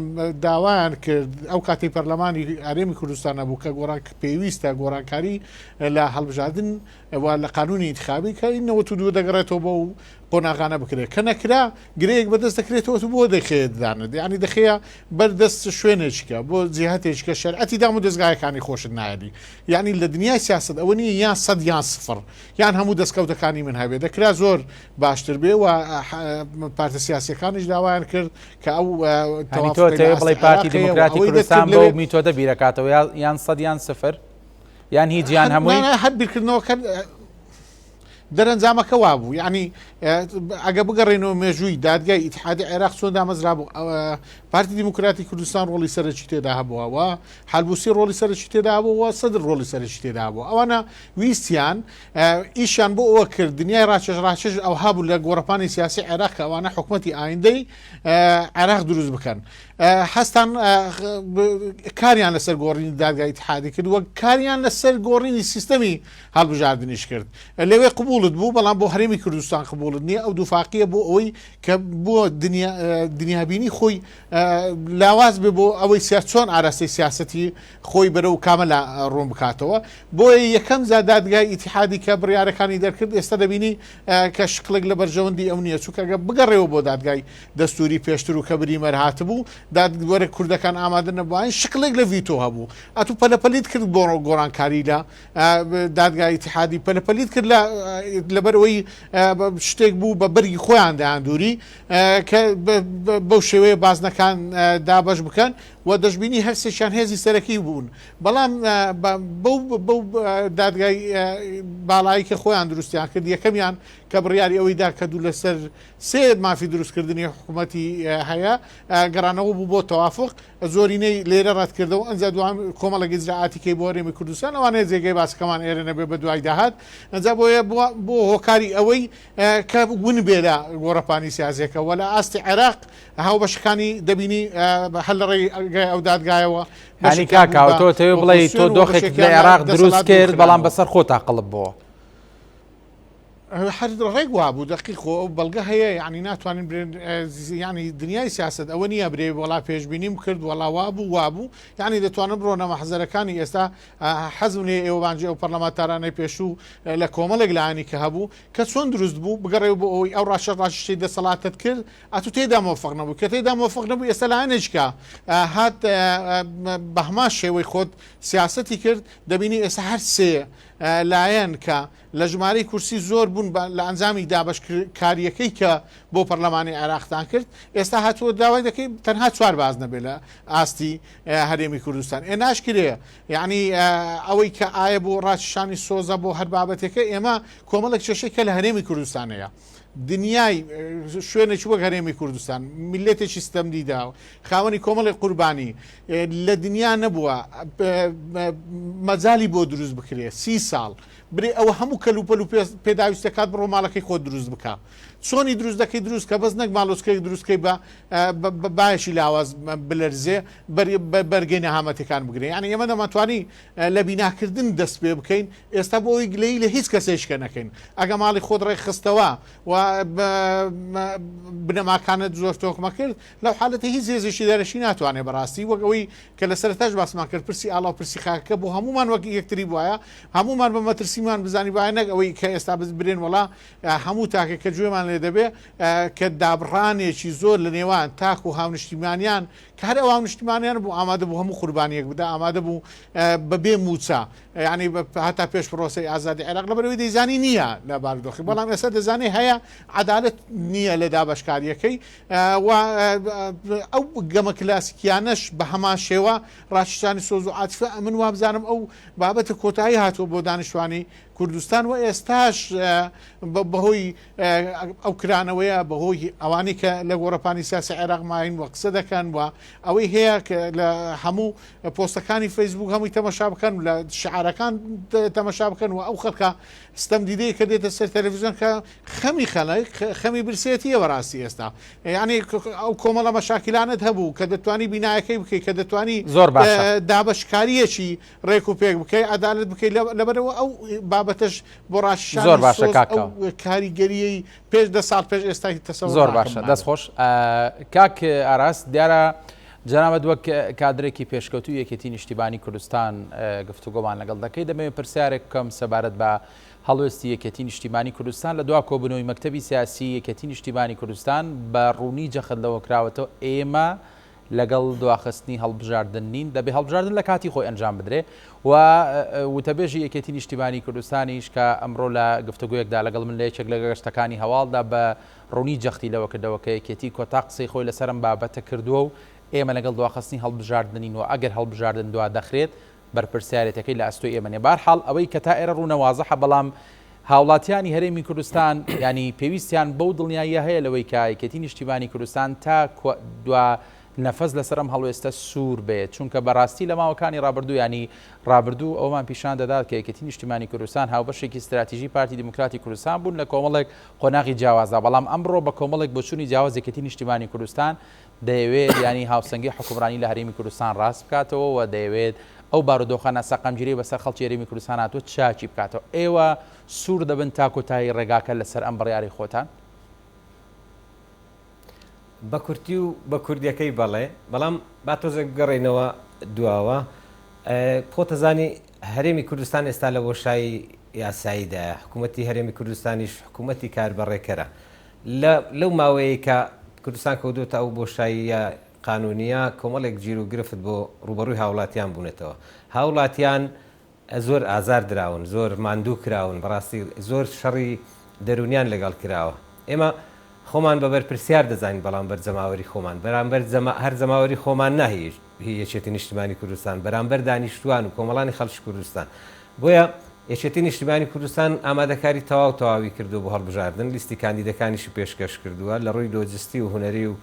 داوایان کرد ئەو کاتی پەرلەمانی هەرێمی کوردستان نەبوو کە گۆڕان پێویستە گۆڕانکاری لە هەڵبژاردن و لە قانونی ئینتخابی کە این 92 دەگەڕێتەوە بۆ و قۆناغانە بکرێت کە نەکرا گرەیەک بەدەست دەکرێتەوە تو بۆ دەخەیە دانت یعنی دەخەیە بەر دەست شوێنێکە بۆ جیهتێکە شەرعەتی دام و دەزگایەکانی خۆشت نایەلی یعنی لە دنیای سیاست ئەوە نییە یان سەد یان سفر یان هەموو دەستکەوتەکانی من هەبێ دەکرا زۆر باشتر بێ و پارتە سیاسیەکانیش داوایان کرد کە ئەو تۆ بڵێ پارتی دیموکراتی کوردستان بەو میتۆدە بیرەکاتەوە یان سەد یان سفر یان هیچ یان هەمووی؟ هەر بیرکردنەوەکە دەرەنجامەکە وابوو یعنی ئەگە بگەڕێنەوە مێژووی دادگای ئیتحادی عێراق چۆن دامەزرا بوو پارتی دیموکراتی کوردستان ڕۆڵی سەرەکی تێدا هەبووە و حەلبوسی ڕۆڵی سەرەکی تێدا بوو و سەدر ڕۆڵی سەرەکی تێدا بوو ئەوانە ویستیان ئیشیان بۆ ئەوە کرد دنیای ڕاچێش ڕاچێش ئەوها بوو لە گۆڕەپانی سیاسی عێراق کە ئەوانە حکومەتی ئایندەی عێراق دروست بکەن هەستان کاریان لەسەر گۆڕینی دادگای ئیتحادی کرد وەک کاریان لەسەر گۆڕینی سیستەمی هەڵبژاردنیش کرد لەوێ قبوڵت بوو بەڵام بۆ هەرێمی کوردستان قبوڵت نییە ئەو دووفاقیە بۆ ئەوەی کە بۆ دنیابینی خۆی لاواز بێ بۆ ئەوەی سیا چۆن ئاراستەی سیاستی خۆی بەرەو کامە لا ڕوون بکاتەوە بۆیە یەکەم جار دادگای ئیتیحادی کە بڕیارەکانی دەرکرد ئێستا دەبینی کە شکڵێک لە بەرژەوەندی ئەو نییە چونکە گە بگەڕێەوە بۆ دادگای دەستوری پێشتر و کە بریمەر هاتبوو دادوەرە کوردەکان ئامادە نەبووین شکڵێک لە ڤیتۆ هەبوو ئەتوو پەلەپەلیت کرد بۆ گۆڕانکاری لە دادگای ئیتیحادی پەلەپەلیت کرد لە لەبەرئەوەی شتێک بوو بە بەرگی خۆیان دەیاندووری کە بەو شێوەیە بازنەکان دابەش بکەن. و دەشبینی هەرسێکیان هێزی سەرەکی بوون بەڵام بەو بەو دادگای باڵایی کە خۆیان دروستیان کرد یەکەمیان کە بڕیاری ئەوەی دا کە دوو لەسەر سێ مافی دروستکردنی حکوومەتی هەیە گەڕانەوە بوو بۆ تەوافق زۆرینەی لێرە ڕەتکردەوە ئەنجا دوام کۆمەڵێک ئیجرائاتی کەی بۆ هەرێمی کوردستان ئەوانەیە جێگەی باسەکەمان ئێرە نەبێ بە دوای داهات ئەنجا بۆیە بۆ هۆکاری ئەوەی کە ون بێ لە گۆڕەپانی سیاسیەکە وە لە ئاستی عێراق هاوبەشەکانی دەبینی هەر لە ڕێگای ئەو دادگایەوە یانی بەشێکیان کاک بوون بە تۆ تەوێ بڵێی ئۆپۆزسیۆن تۆ و دۆخێکت لە بەشێکیان لە عێراق دروست دەسەڵات کرد بەڵام دوورخرانەوە. بەسەر خۆتا قڵپ بۆوە. هەر ڕێک وابوو دەقیق خۆ ئەو بەڵگە هەیە یانی ناتوانین برێن یانی دنیای سیاسەت ئەوە نییە برێ وەڵا پێشبینیم کرد وەڵا وابوو وابوو یانی دەتوانن بڕۆنە مەحزەرەکانی ئێستا حەزم لێ ئێوە بانجی ئەو پەرلەمانتارانەی پێشوو لە کۆمەڵێک لایەنی کە هەبوو کە چۆن دروست بوو بگەڕێ بۆ ئەوەی ئەو ڕاشە ڕاشتەی دەسەڵاتت کرد ئەتو تێدا مۆفق نەبوو کە تێدا مۆفق نەبوو ئێستا لایەنێکە هات بە هەمان شێوەی خۆت سیاسەتی کرد دەبینی ئێستا هەر سێ لایەن کە لە ژمارەی کورسی زۆر بوون بە لە ئەنجامی دابەشکارییەکەی کە بۆ پەرلەمانی عێراقتان کرد، ئێستا هاتووە داوای دەکەی تەنها چوار بازنە بێ لە ئاستی هەرێمی کوردستان. ئێ ناشکرێ یەعنی ئەوەی کە ئایە بۆ ڕاکیشانی سۆزە بۆ هەر بابەتێکە ئێمە کۆمەڵێک کێشەی کە لە هەرێمی کوردستان هەیە دنیای شوێنێکی وەک هەرێمی کوردستان میللەتێکی ستەمدیدە خاوەنی کۆمەڵێک قوربانی لە دنیا نەبووە مەجالی بۆ دروست بکرێ سی ساڵ برێ ئەوە هەموو کەلوپەل و پێداویستەکات بڕۆ ماڵەکەی خۆت دروست بکە چۆنی دروست دەکەی دروست کە بەس نەک ماڵۆچکەیەک دروست کەی بە بایەکی لاواز بلەرزێ بەرگەی نەهامەتەکان بگرێ یعنی ئێمە دەمانتوانی لە بیناکردن دەست پێ بکەین ئێستا بۆ ئەوی گلەیی لە هیچ کەسێکە نەکەین ئەگە ماڵی خۆت ڕێکخستەوە و بنەماکانت زۆر تۆکمە کرد لەو حالەتە هیچ هێزێکی دەرەکی ناتوانێت بەڕاستی وەک ئەوەی کە لە سەرەتاش باسمان کرد پرسی ئاڵا و پرسی خاکەکە بۆ هەموومان وەک یەکتری بوایە هەموومان بە مەترسیمان بزانیبایە نەک ئەوەی کە ئێستا برێن وەڵا هەموو تاکێک کە گوێمان لێ دەبێ کە دابڕانێکی زۆر لە نێوان تاک و هاونیشتیمانیان کە هەر ئەو هاونیشتیمانیان بوو ئامادە بوو هەموو قوربانیەک بدا ئامادە بوو بەبێ مووچە یانی هەتا پێش پرۆسەی ئازادی عێراق لەبەرئەوەی دەیزانی نییە لە بارودۆخی بەڵام ئێستا دەزانێ هەیە عەدالەت نییە لە دابەشکاریەکەی و ئەو گەمە کلاسیکیانەش بە هەمان شێوە ڕاکیشانی سۆز و عاتیفە ئەمن وابزانم ئەو بابەتە کۆتایی هاتووە بۆ دانیشتوانی کوردستان و ئێستاش بەهۆی ئەو کرانەوەیە بەهۆی ئەوانەی کە لە گۆڕەپانی سیاسی عێراق ماین و قسە دەکەن و ئەوەی هەیە کە لە هەموو پۆستەکانی فەیسبوک هەمووی تەمەشا بکەن و لە شعارەکان تەمەشا بکەن و ئەو خەڵکە ستەم دیدەی کە دێتە سەر تەلەڤیزیۆن کە خەمی خەڵک خەمی برسێتیە بەڕاستی ئێستا یعنی ئەو کۆمەڵە مەشاکیلانت هەبوو کە دەتوانی بینایەکەی بکەی کە دەتوانی زۆر باشە دابەشکاریەکی ڕێک و پێک بکەی عەدالەت بکەی لەبەرئەوە ئەو بابەتەش بۆ زۆر ڕاکیشانی باشە سۆز کاک ئەو کاوە. کاریگەریەی پێش دە ساڵ پێش ئێستای تەسەور زۆر ناکەم باشە مابێت. دەست خۆش کاک ئاراس دیارە جەنابت وەک کادرێکی پێشکەوتوو یەکێتی نیشتیبانی کوردستان گفتوگۆمان لەگەڵ دەکەی دەمەوێت پرسیارێک بکەم سەبارەت بە هەڵوێستی یەکێتی نیشتیمانی کوردستان لە دوا کۆبوونەوەی مەکتەبی سیاسی یەکێتی نیشتیمانی کوردستان بە ڕوونی جەخت لەوە کراوەتەوە ئێمە لەگەڵ دواخستنی هەڵبژاردن نین، دەبێ هەڵبژاردن لە کاتی خۆی ئەنجام بدرێ و وتەبێژی یەکێتی نیشتیمانی کوردستانیش کە ئەمڕۆ لە گفتوگۆیەکدا لەگەڵ من لە یەکێک لە گەشتەکانی هەواڵدا بە ڕوونی جەختی لەوە کردەوە کە یەکێتی کۆتا قسەی خۆی لەسەر ئەم بابەتە کردووە و ئێمە لەگەڵ دواخستنی هەڵبژاردن نین و ئەگەر هەڵبژاردن دوا دەخرێت بەرپرسیارێتەکەی لە ئەستۆی ئێمە نیە. بەهەرحاڵ ئەوەی کە تا ئێرە ڕوونە وازحە بەڵام هاوڵاتیانی هەرێمی کوردستان یانی پێویستیان بەو دڵنیاییە هەیە لەوەی کە یەکێتی نیشتیمانی کوردستان تا دوا نەفەس لەسەر ئەم هەڵوێستە سوور بێت چونکە بەڕاستی لە ماوەکانی ڕابردوو ینی ڕابردوو ئەومان پیشان دەدات کە یەکێتی نیشتیمانی کوردستان هاوبەشێکی ستراتیژی پارتی دیموکراتی کوردستان بوون لە کۆمەڵێک قۆناغی جیاوازدا بەڵام ئەمڕۆ بە کۆمەڵێک بۆچوونی جیاواز یەکێتی نیشتیمانی کوردستان دەیەوێت یانی هاوسەنگی حوکمڕانی لە هەرێمی کوردستان ڕاست بکاتەوە و دەیەوێت ئەو بارودۆخە ناسەقامگیرەی بەسەر خەڵکی هەرێمی کوردستان هاتووە چاکی بکاتەوە. ئێوە سوور دەبن تا کۆتایی ڕێگاکە لەسەر ئەم بڕیارەی خۆتان؟ بە کورتی و بە کوردیەکەی بەڵێ، بەڵام با تۆزێک بگەڕێینەوە دواوە. خۆتەزانی هەرێمی کوردستان ئێستا لە بۆشایی یاساییدایە، حکوومەتی هەرێمی کوردستانیش حکوومەتی کاربەڕێکەرە. لە لەو ماوەیەی کە کوردستان کەوتووەتە ئەو بۆشاییە قانوونییە، کۆمەڵێک گیر و گرفت بۆ ڕووبەڕووی هاوڵاتیان بوونەتەوە. هاوڵاتیان زۆر ئازار دراون، زۆر ماندوو کراون، بەڕاستی زۆر شەڕی دەروونیان لەگەڵ کراوە. ئێمە خۆمان بە بەرپرسیار دەزانین بەڵام بەر جەماوەری خۆمان، بەرامبەر جەما هەر جەماوەری خۆمان نا هی. هی یەکێتی نیشتمانی کوردستان بەرامبەر دانیشتوان و کۆمەڵانی خەڵکی کوردستان. بۆیە یەکێتی نیشتیمانی کوردستان ئامادەکاری تەواو تەواوی کردووە بۆ هەڵبژاردن، لیستی کاندیدەکانیشی پێشکەش کردووە، لە ڕووی لۆجستی و هونەری و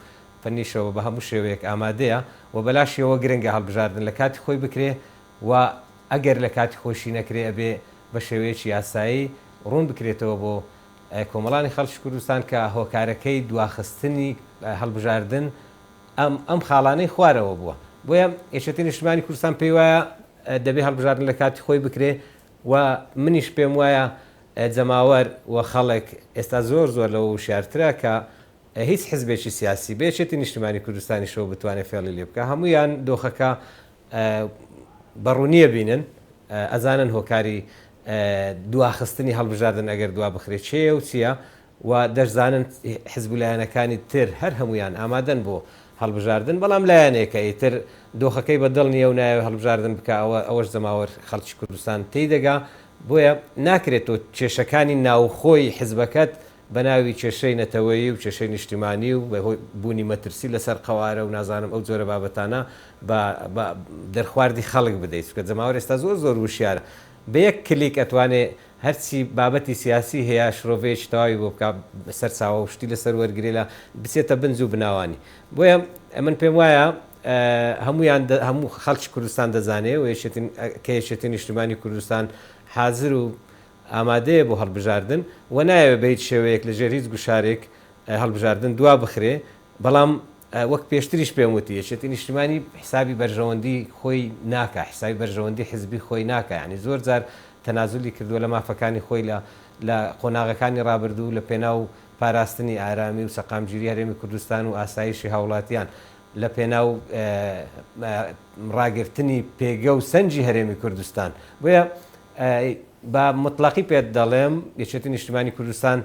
فەنیشەوە بە هەموو شێوەیەک ئامادەیە و بەلاشیەوە گرنگە هەڵبژاردن لە کاتی خۆی بکرێ و ئەگەر لە کاتی خۆیشی نەکرێ ئەبێ بە شێوەیەکی یاسایی ڕوون بکرێتەوە بۆ کۆمەڵانی خەڵکی کوردستان کە هۆکارەکەی دواخستنی هەڵبژاردن ئەم ئەم خاڵانەی خوارەوە بووە. بۆیە یەکێتی نیشتمانی کوردستان پێی وایە دەبێ هەڵبژاردن لە کاتی خۆی بکرێ و منیش پێم وایە جەماوەر و خەڵک ئێستا زۆر زۆر لەوە وشیارترە کە هیچ حزبێکی سیاسی بە یەکێتی نیشتمانی کوردستانیشەوە بتوانێ فێڵی لێ بکا. هەموویان دۆخەکە بە ڕوونی ئەبینن، ئەزانن هۆکاری دواخستنی هەڵبژاردن ئەگەر دوا بخرێ چێیە و چییە و دەشزانن حزب و لایەنەکانی تر هەر هەموویان ئامادەن بۆ هەڵبژاردن، بەڵام لایەنێکە ئیتر دۆخەکەی بە دڵ نییە و نایەوێ هەڵبژاردن بکا، ئەوە ئەوەش جەماوەر خەڵکی کوردستان تێی دەگا، بۆیە ناکرێت تۆ کێشەکانی ناوخۆی حزبەکەت بە ناوی کێشەی نەتەوەیی و کێشەی نیشتیمانی و بە هۆی بوونی مەترسی لەسەر قەوارە و نازانم ئەو جۆرە بابەتانە بە بە دەرخواردی خەڵک بدەیت، چونکە جەماوەر ئێستا زۆر زۆر وشیارە بە یەک کلیک ئەتوانێ هەرچی بابەتی سیاسی هەیە شرۆڤەیەکی تەواوی بۆ بکا سەرچاوە و شتی لەسەر وەرگرێ لە بچێتە بنج و بناوانی بۆیە من پێم وایە هەمویان هەموو خەڵکی کوردستان دەزانێ و یەکێتی کە یەکێتی نیشتیمانی کوردستان حازر و ئامادەیە بۆ هەڵبژاردن و نایەوێ بە هیچ شێوەیەک لەژێر هیچ گوشارێک هەڵبژاردن دوا بخرێ بەڵام وەک پێشتریش پێم وتی یەکێتی نیشتیمانی حسابی بەرژەوەندی خۆی ناکا، حسابی بەرژەوەندی حزبی خۆی ناکا، یانی زۆر جار تەنازولی کردووە لە مافەکانی خۆی لە لە قۆناغەکانی ڕابردوو لە پێناو پاراستنی ئارامی و سەقامگیری هەرێمی کوردستان و ئاسایشی هاوڵاتیان لە پێناو ڕاگرتنی پێگە و سەنگی هەرێمی کوردستان. بۆیە بە موتڵەقی پێت دەڵێم یەکێتی نیشتیمانی کوردستان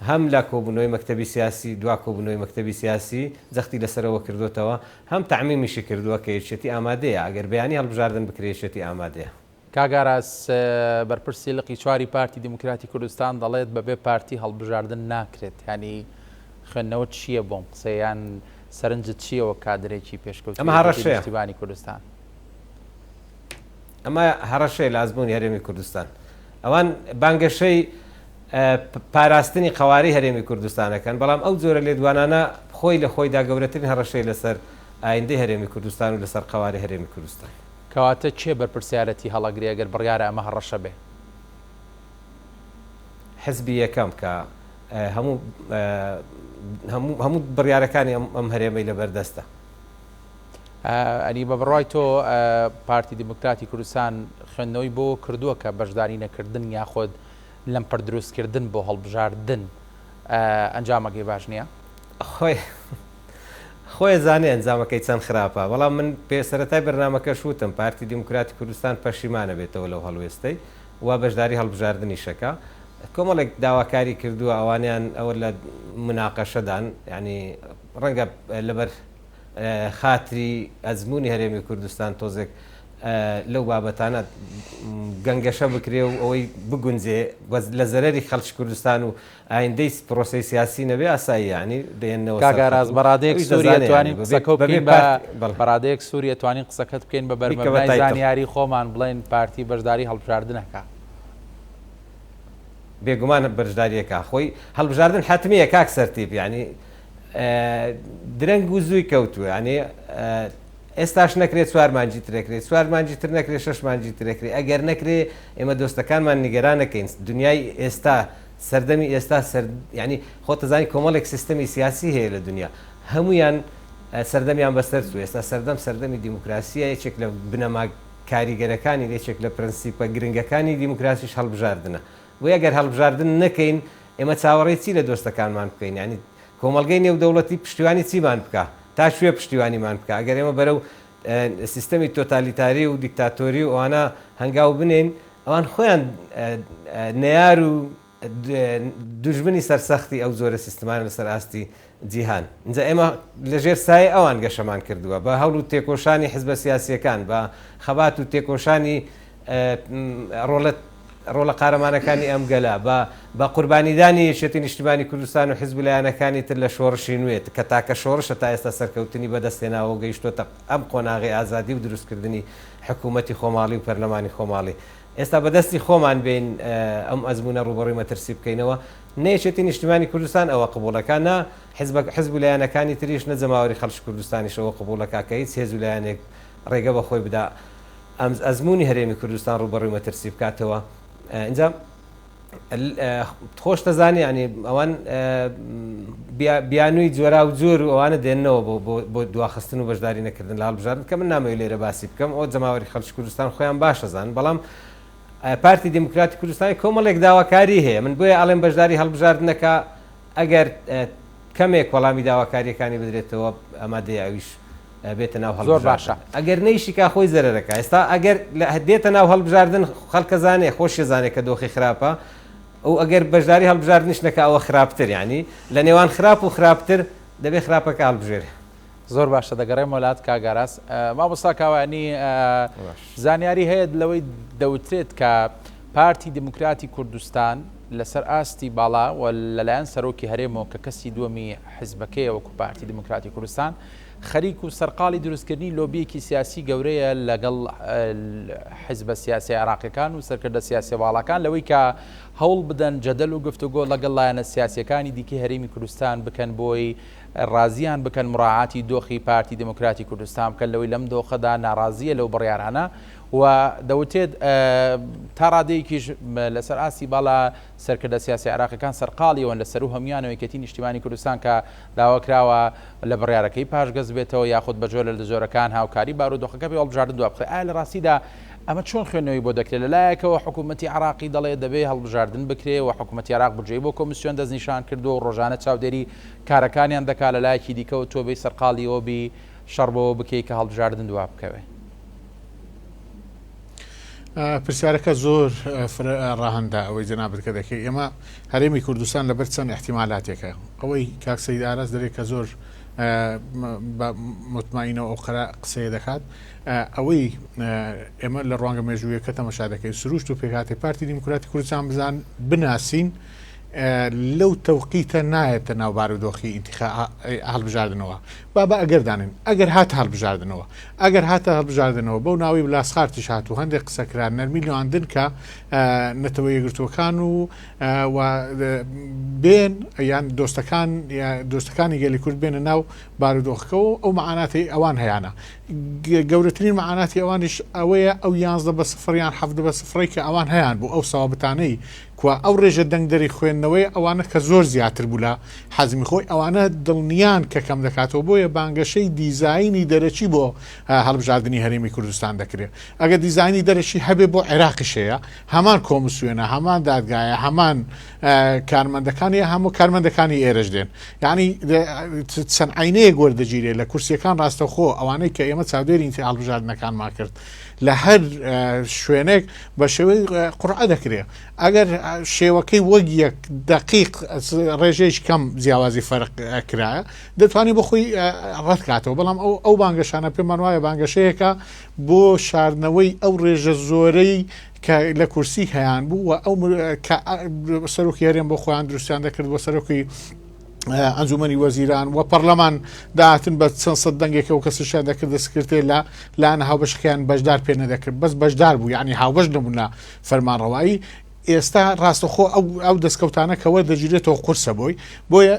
هەم لە کۆبوونەوەی مەکتەبی سیاسی، دوا کۆبوونەوەی مەکتەبی سیاسی، جەختی لەسەرەوە کردۆتەوە، هەم تەعمیمیشی کردووە کە یەکێتی ئامادەیە، ئەگەر بەیانی هەڵبژاردن بکرێ یەکێتی ئامادەیە. کاک ئاراس، بەرپرسی لقی چواری پارتی دیموکراتی کوردستان دەڵێت بەبێ پارتی هەڵبژاردن ناکرێت، یانی خوێندنەوەت چییە بۆم قسەیە یان سەرنجت چییە وەک کادرێکی پێشکەوتووی ئەمە یەکێتی هەڕەشەیە. نیشتیمانی کوردستان؟ ئەمە هەڕەشەیە لە ئەزموونی هەرێمی کوردستان. ئەوان بانگەشەی پاراستنی قەوارەی هەرێمی کوردستان ئەکەن، بەڵام ئەو جۆرە لێدوانانە خۆی لە خۆیدا گەورەترین هەڕەشەیە لەسەر ئایندەی هەرێمی کوردستان و لەسەر قەوارەی هەرێمی کوردستان. کەواتە کێ بەرپرسیارەتی هەڵەگرێ ئەگەر بڕیارە ئەمە هەڕەشە بێ؟ حزبی یەکەم کە هەموو هەموو هەموو بڕیارەکانی ئەم هەرێمەی لەبەردەستە. ئەنی بە بڕوای تۆ پارتی دیموکراتی کوردستان خوێندنەوەی بۆ کردووە کە بەشداری نەکردن یاخود لەمپەر دروستکردن بۆ هەڵبژاردن ئەنجامەکەی باش نییە؟ خۆی خۆی زانێ ئەنجامەکەی چەند خراپە، بەڵام من پێ سەرەتای بەرنامەکەش وتم پارتی دیموکراتی کوردستان پەشیمانە بێتەوە لەو هەڵوێستەی و بەشداری هەڵبژاردنیشەکە کۆمەڵێک داواکاری کردووە ئەوانیان ئەوە لە مناقەشەدان یانی ڕەنگە لەبەر خاتری ئەزموونی هەرێمی کوردستان تۆزێک لەو بابەتانە گەنگەشە بکرێ و ئەوەی بگونجێ لە زەرەری خەڵکی کوردستان و ئایندەی پرۆسەی سیاسی نەبێ ئاسایی یانی دێنەوە کاک ئاراس بە ڕادەیەک سووری ئەتوانین قسەکە بکەین بە بە ڕادەیەک سووری ئەتوانین قسەکەت بکەین بە بەرمەبنای زانیاری خۆمان بڵێن پارتی بەشداری هەڵبژاردنەکە. بێگومان بەشداریەکە خۆی هەڵبژاردن حەتمیە کاک سەرتیپ یانی درەنگ و زووی کەوتووە یانی ئێستاش نەکرێت چوار مانگی ترەکرێت چوار مانگی تر نەکرێت شەش مانگی ترەکرێت ئەگەر نەکرێ ئێمە دۆستەکانمان نیگەرانەکەین دنیای ئێستا سەردەمی ئێستا سەر ینی خۆتەزانی کۆمەڵێک سیستەمی سیاسی هەیە لە دنیا هەمویان سەردەمیان بەسەر چوو ئێستا سەردەم سەردەمی دیموکراسیە یەکێک لە بنەما کاریگەرەکانی یەکێک لە پرەنسیپە گرنگەکانی دیموکراسیش هەڵبژاردنە بۆیە گەر هەڵبژاردن نەکەین ئێمە چاوەڕێی چی لە دۆستەکانمان بکەین؟ یانی کۆمەڵگەی نێودەوڵەتی پشتیوانی چیمان بکا؟ تا کوێ پشتیوانیمان بکا؟ ئەگەر ئێمە بەرەو سیستەمی تۆتالیتاری و دیکتاتۆری و ئەوانە هەنگاو بنێین، ئەوان خۆیان نەیار و دوژمنی سەرسەختی ئەو جۆرە سیستمانە لەسەر ئاستی جیهان. ئینجا ئێمە لەژێر سایەی ئەوان گەشەمان کردووە، بە هەوڵ و تێکۆشانی حزبە سیاسییەکان، بە خەبات و تێکۆشانی ڕۆڵە. ڕۆڵە قارەمانەکانی ئەم گەلە، بە بە قوربانیدانی یەکێتی نیشتیمانی کوردستان و حیزب و لایەنەکانی تر لە شۆڕشی نوێ، کە تاکە شۆڕشە تا ئێستا سەرکەوتنی بەدەست هێناوە و گەیشتۆتە ئەم قۆناغەی ئازادی و دروستکردنی حکوومەتی خۆماڵی و پەرلەمانی خۆماڵی. ئێستا بە دەستی خۆمان بێین ئەم ئەزموونە ڕووبەڕووی مەترسی بکەینەوە، نە یەکێتی نیشتیمانی کوردستان ئەوە قبووڵ ئەکا، نە حیزبە حیزب و لایەنەکانی تریش، نە جەماوەری خەڵکی کوردستانیش ئەوە قبووڵ ئەکا کە هیچ هێز و لایەنێک ڕێگە بە خۆی بدا ئەم ئەزموونی هەرێمی کوردستان ڕووبەڕووی مەترسی بکاتەوە. ئینجا خۆش دەزانی ینی ئەوان بیانووی جۆرا و جۆر و ئەوانە دێنەوە بۆ بۆ دواخستن و بەشداری نەکردن لە هەڵبژاردن کە من نامەوێت لێرە باسی بکەم ئەو جەماوەری خەڵکی کوردستان خۆیان باشە زان بەڵام پارتی دیموکراتی کوردستانی کۆمەڵێک داواکاری هەیە من بۆیە ئەڵێم بەشداری هەڵبژاردنەکە ئەگەر کەمێک وەڵامی داواکاریەکانی بدرێتەوە ئامادەیە ئەویش بێتە ناو زۆر باشە. هەڵبژاردن ئەگەر نەیشیکا خۆی زەرەرەکا ئێستا ئەگەر دێتە ناو هەڵبژاردن خەڵکە زانێ خۆشی زانێ کە دۆخی خراپە و ئەگەر بەشداری هەڵبژاردنیش نەکا ئەوە خراپتر یانی لە نێوان خراپ و خراپتر دەبێ خراپەکە هەڵبژێرێ. زۆر باشە دەگەڕێمەوە لات کاک ئاراس. مامۆستا کاوانی زانیاری هەیە لەوەی دەوترێت کە پارتی دیموکراتی کوردستان لەسەر ئاستی باڵا و لەلایەن سەرۆکی هەرێمەوە کە کەسی دووەمی حزبەکەیە وەکو پارتی دیموکراتی کوردستان خەریک و سەرقاڵی دروستکردنی لۆبییەکی سیاسی گەورەیە لەگەڵ حیزبە سیاسیە عێراقیەکان و سەرکردە سیاسیە باڵاکان لەوەی کە هەوڵ بدەن جەدەل و گفتوگۆ لەگەڵ لایەنە سیاسیەکانی دیکەی هەرێمی کوردستان بکەن بۆی ڕازیان بکەن مراعاتی دۆخی پارتی دیموکراتی کوردستان بکەن لەوەی لەم دۆخەدا ناڕازیە لەو بڕیارانە و دەوتێت تا ڕادەیەکیش لەسەر ئاستی باڵا سەرکردە سیاسی عێراقیەکان سەرقاڵیەوەن لە سەروو هەموویانەوە یەکێتی نیشتیمانی کوردستان کە داوا کراوە لە بڕیارەکەی پاشگەز بێتەوە یاخود بە جۆرە لە جۆرەکان هاوکاری بارودۆخەکە بێ هەڵبژاردن دوابخرێت. ئایا لە ڕاستیدا ئەمە چۆن خوێندنەوەی بۆ دەکرێت؟ لە لایەکەوە حکوومەتی عێراقی دەڵێ دەبێ هەڵبژاردن بکرێ و حکوومەتی عێراق بودجەی بۆ کۆمیسیۆن دەستنیشان کردووە و ڕۆژانە چاودێری کارەکانیان دەکات، لە لایەکی دیکەوە تۆ بێی سەرقاڵی ئەوە بی شەڕ بەوە بکەی کە هەڵبژاردن دوابکەوێ. پرسیارەکە زۆر ڕەهەندە ئەوەی جەنابت کە دەکەی ئێمە هەرێمی کوردستان لەبەر چەند احتیمالاتێکە ئەوەی کاک سەید ئاراس دەرێ کە زۆر بە متماینەوە ئەو قەرا قسەیە دەکات ئەوەی ئێمە لە ڕوانگە مێژوویەکە تەمەشا دەکەین سروشت و پێکاتی پارتی دیموکراتی کوردستان بزان بناسین لەو تەوقیتە نایەتە ناو بارودۆخی ئینتیخا هەڵبژاردنەوە با بە ئەگەر دانێن ئەگەر هاتە هەڵبژاردنەوە ئەگەر هاتە هەڵبژاردنەوە بەو ناوەی بلاسخارتیش هات و هەندێک قسە کرا نەرمی لواندن کە نەتەوە یەکگرتووەکان و و بێن یان دۆستەکان دۆستەکانی گەلی کورد بێنە ناو بارودۆخەکەەوە ئەو معاناتی ئەوان هەیانە گەورەترین معاناتی ئەوانیش ئەوەیە ئەو یانزدە بە سفر یان حەفدە بە سفرەی کە ئەوان هەیان بوو ئەو سەوابتانەی کوا ئەو ڕێژە دەنگدەری خوێندنەوەی ئەوانە کە زۆر زیاتر بوو لە حەزمی خۆی ئەوانە دڵنیان کە کەم دەکاتەوە بۆیە بانگەشەی دیزاینی دەرەکی بۆ هەڵبژاردنی هەرێمی کوردستان دەکرێت ئەگەر دیزاینی دەرەکی هەبێ بۆ عێراقیش هەیە هەمان کۆمسیۆنە هەمان دادگایە هەمان کارمەندەکانی هەموو کارمەندەکانی ئێرەش دێن یعنی چەند عینەیەک وەردەگیرێ لە کورسیەکان ڕاستەخۆ ئەوانەی کە ئێمە چاودێری هەڵبژاردنەکانمان کرد لە هەر شوێنێک بە شێوەی قورعە دەکرێ ئەگەر شێوەکەی وەک یەک دەقیق ڕێژەیەکی کەم جیاوازی فەرق کرایە دەتوانێت بۆ خۆی ڕەتکاتەوە بەڵام ئەو ئەو بانگەشانە پێمان وایە بانگەشەیەکە بۆ شاردنەوەی ئەو ڕێژە زۆرەی کە لە کورسی هەیان بوو و ئەو سەرۆکی هەرێم بۆ خۆیان دروستیان دەکرد بۆ سەرۆکی ئەنجومەنی وەزیران و پەرلەمان داهاتن بە چەند سەد دەنگێکەوە کەسیشیان دەکردە سکرتێر لە لایەنە هاوبەشەکەیان بەشدار پێ نەدەکرد بەس بەشدار بوو یعنی هاوبەش نەبوون لە فەرمانڕەوایی ئێستا ڕاستەخۆ ئەو ئەو دەستکەوتانە کە وەردەگیرێتەوە قورسە بۆی بۆیە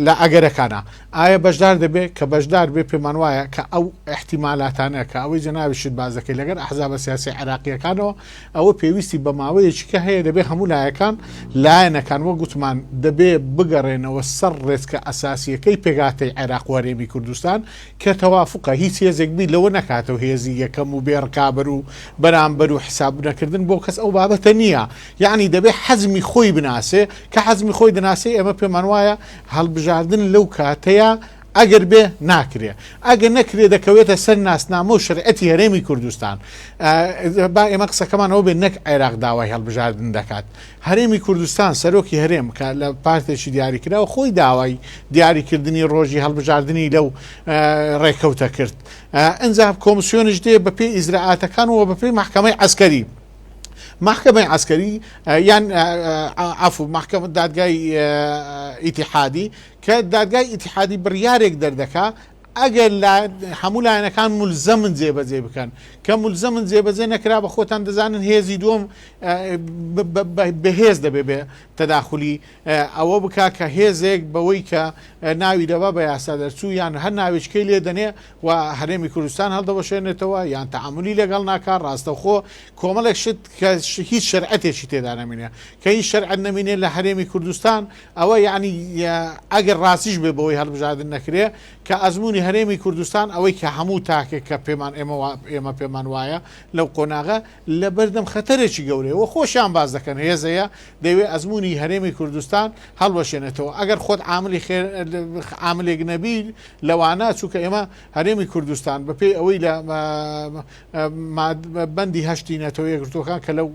لە ئەگەرەکانە ئایا بەشدار دەبێت کە بەشدار بێ پێمان وایە کە ئەو احتیمالاتانە کە ئەوەی جەناویشت باس دەکەی لەگەر ئەحزابە سیاسی عێراقیەکانەوە ئەوە پێویستی بە ماوەیەکی کە هەیە دەبێ هەموو لایەکان لایەنەکان وەک گوتمان دەبێ بگەڕێنەوە سەر ڕێچکە ئەساسیەکەی پێکهاتەی عێراق و هەرێمی کوردستان کە تەوافقە هیچ هێزێک بیر لەوە نەکاتەوە هێزی یەکەم و بێ ڕکابەر و بەرامبەر و حساب نەکردن بۆ کەس ئەو بابەتە نییە یعنی دەبێ حەزمی خۆی بناسێ کە حەزمی خۆی دەناسێ ئێمە پێمان وایە هەڵبژاردن لەو کاتەیە ئەگەر بێ ناکرێ ئەگەر نەکرێ دەکەوێتە سەر ناسنامە و شەرعەتی هەرێمی کوردستان با ئێمە قسەکەمان ئەوە بێت نەک عێراق داوای هەڵبژاردن دەکات هەرێمی کوردستان سەرۆکی هەرێم کە لە پارتێکی دیاریکراوە خۆی داوای دیاریکردنی ڕۆژی هەڵبژاردنی لەو ڕێکەوتە کرد ئەجا کۆمسیۆنیش دێ بەپێی ئیزراعاتەکان و بەپێی محکمەی عسکەری. مەحکەمەی عەسکەری یان عەفو مەحکەمە دادگای ئیتیحادی کە دادگای ئیتیحادی بڕیارێک دەردەکا ئەگەر هەموو لایەنەکان ملزەمن جێبەجێ بکەن کە ملزەمن جێبەجێ نەکرا بە خۆتان دەزانن هێزی دووەم بەهێز دەبێ بێ تەداخلی ئەوە بکا کە هێزێک بەوەی کە ناوی دەبا بە یاسا دەرچوو یان هەر ناوێکەی لێ دەنێ و هەرێمی کوردستان هەڵدەوەشێنێتەوە یان تەعامولی لەگەڵ ناکا ڕاستەوخۆ کۆمەڵێک شت کە هیچ شەرعەتێکی تێدا نەمینێ کە هیچ شەرعەت نەمینێ لە هەرێمی کوردستان ئەوە یعنی ئەگەر ڕاستیش بێ بەوەی هەڵبژاردن نەکرێ کە ئەزموونی هەرێمی کوردستان ئەوەی کە هەموو تاکێک کە پێمان ئێمە ئێمە پێمان وایە لەو قۆناغە لەبەردەم خەتەرێکی گەورەیە و خۆشیان باس دەکەن هێزەیە دەیەوێ ئەزموونی هەرێمی کوردستان هەڵوەشێنێتەوە ئەگەر خۆت عاملی خێر عاملێک نەبی لەوانە چونکە ئێمە هەرێمی کوردستان بەپێی ئەوەی لە بەندی هەشتی نەتەوە یەکگرتووەکان کە لەو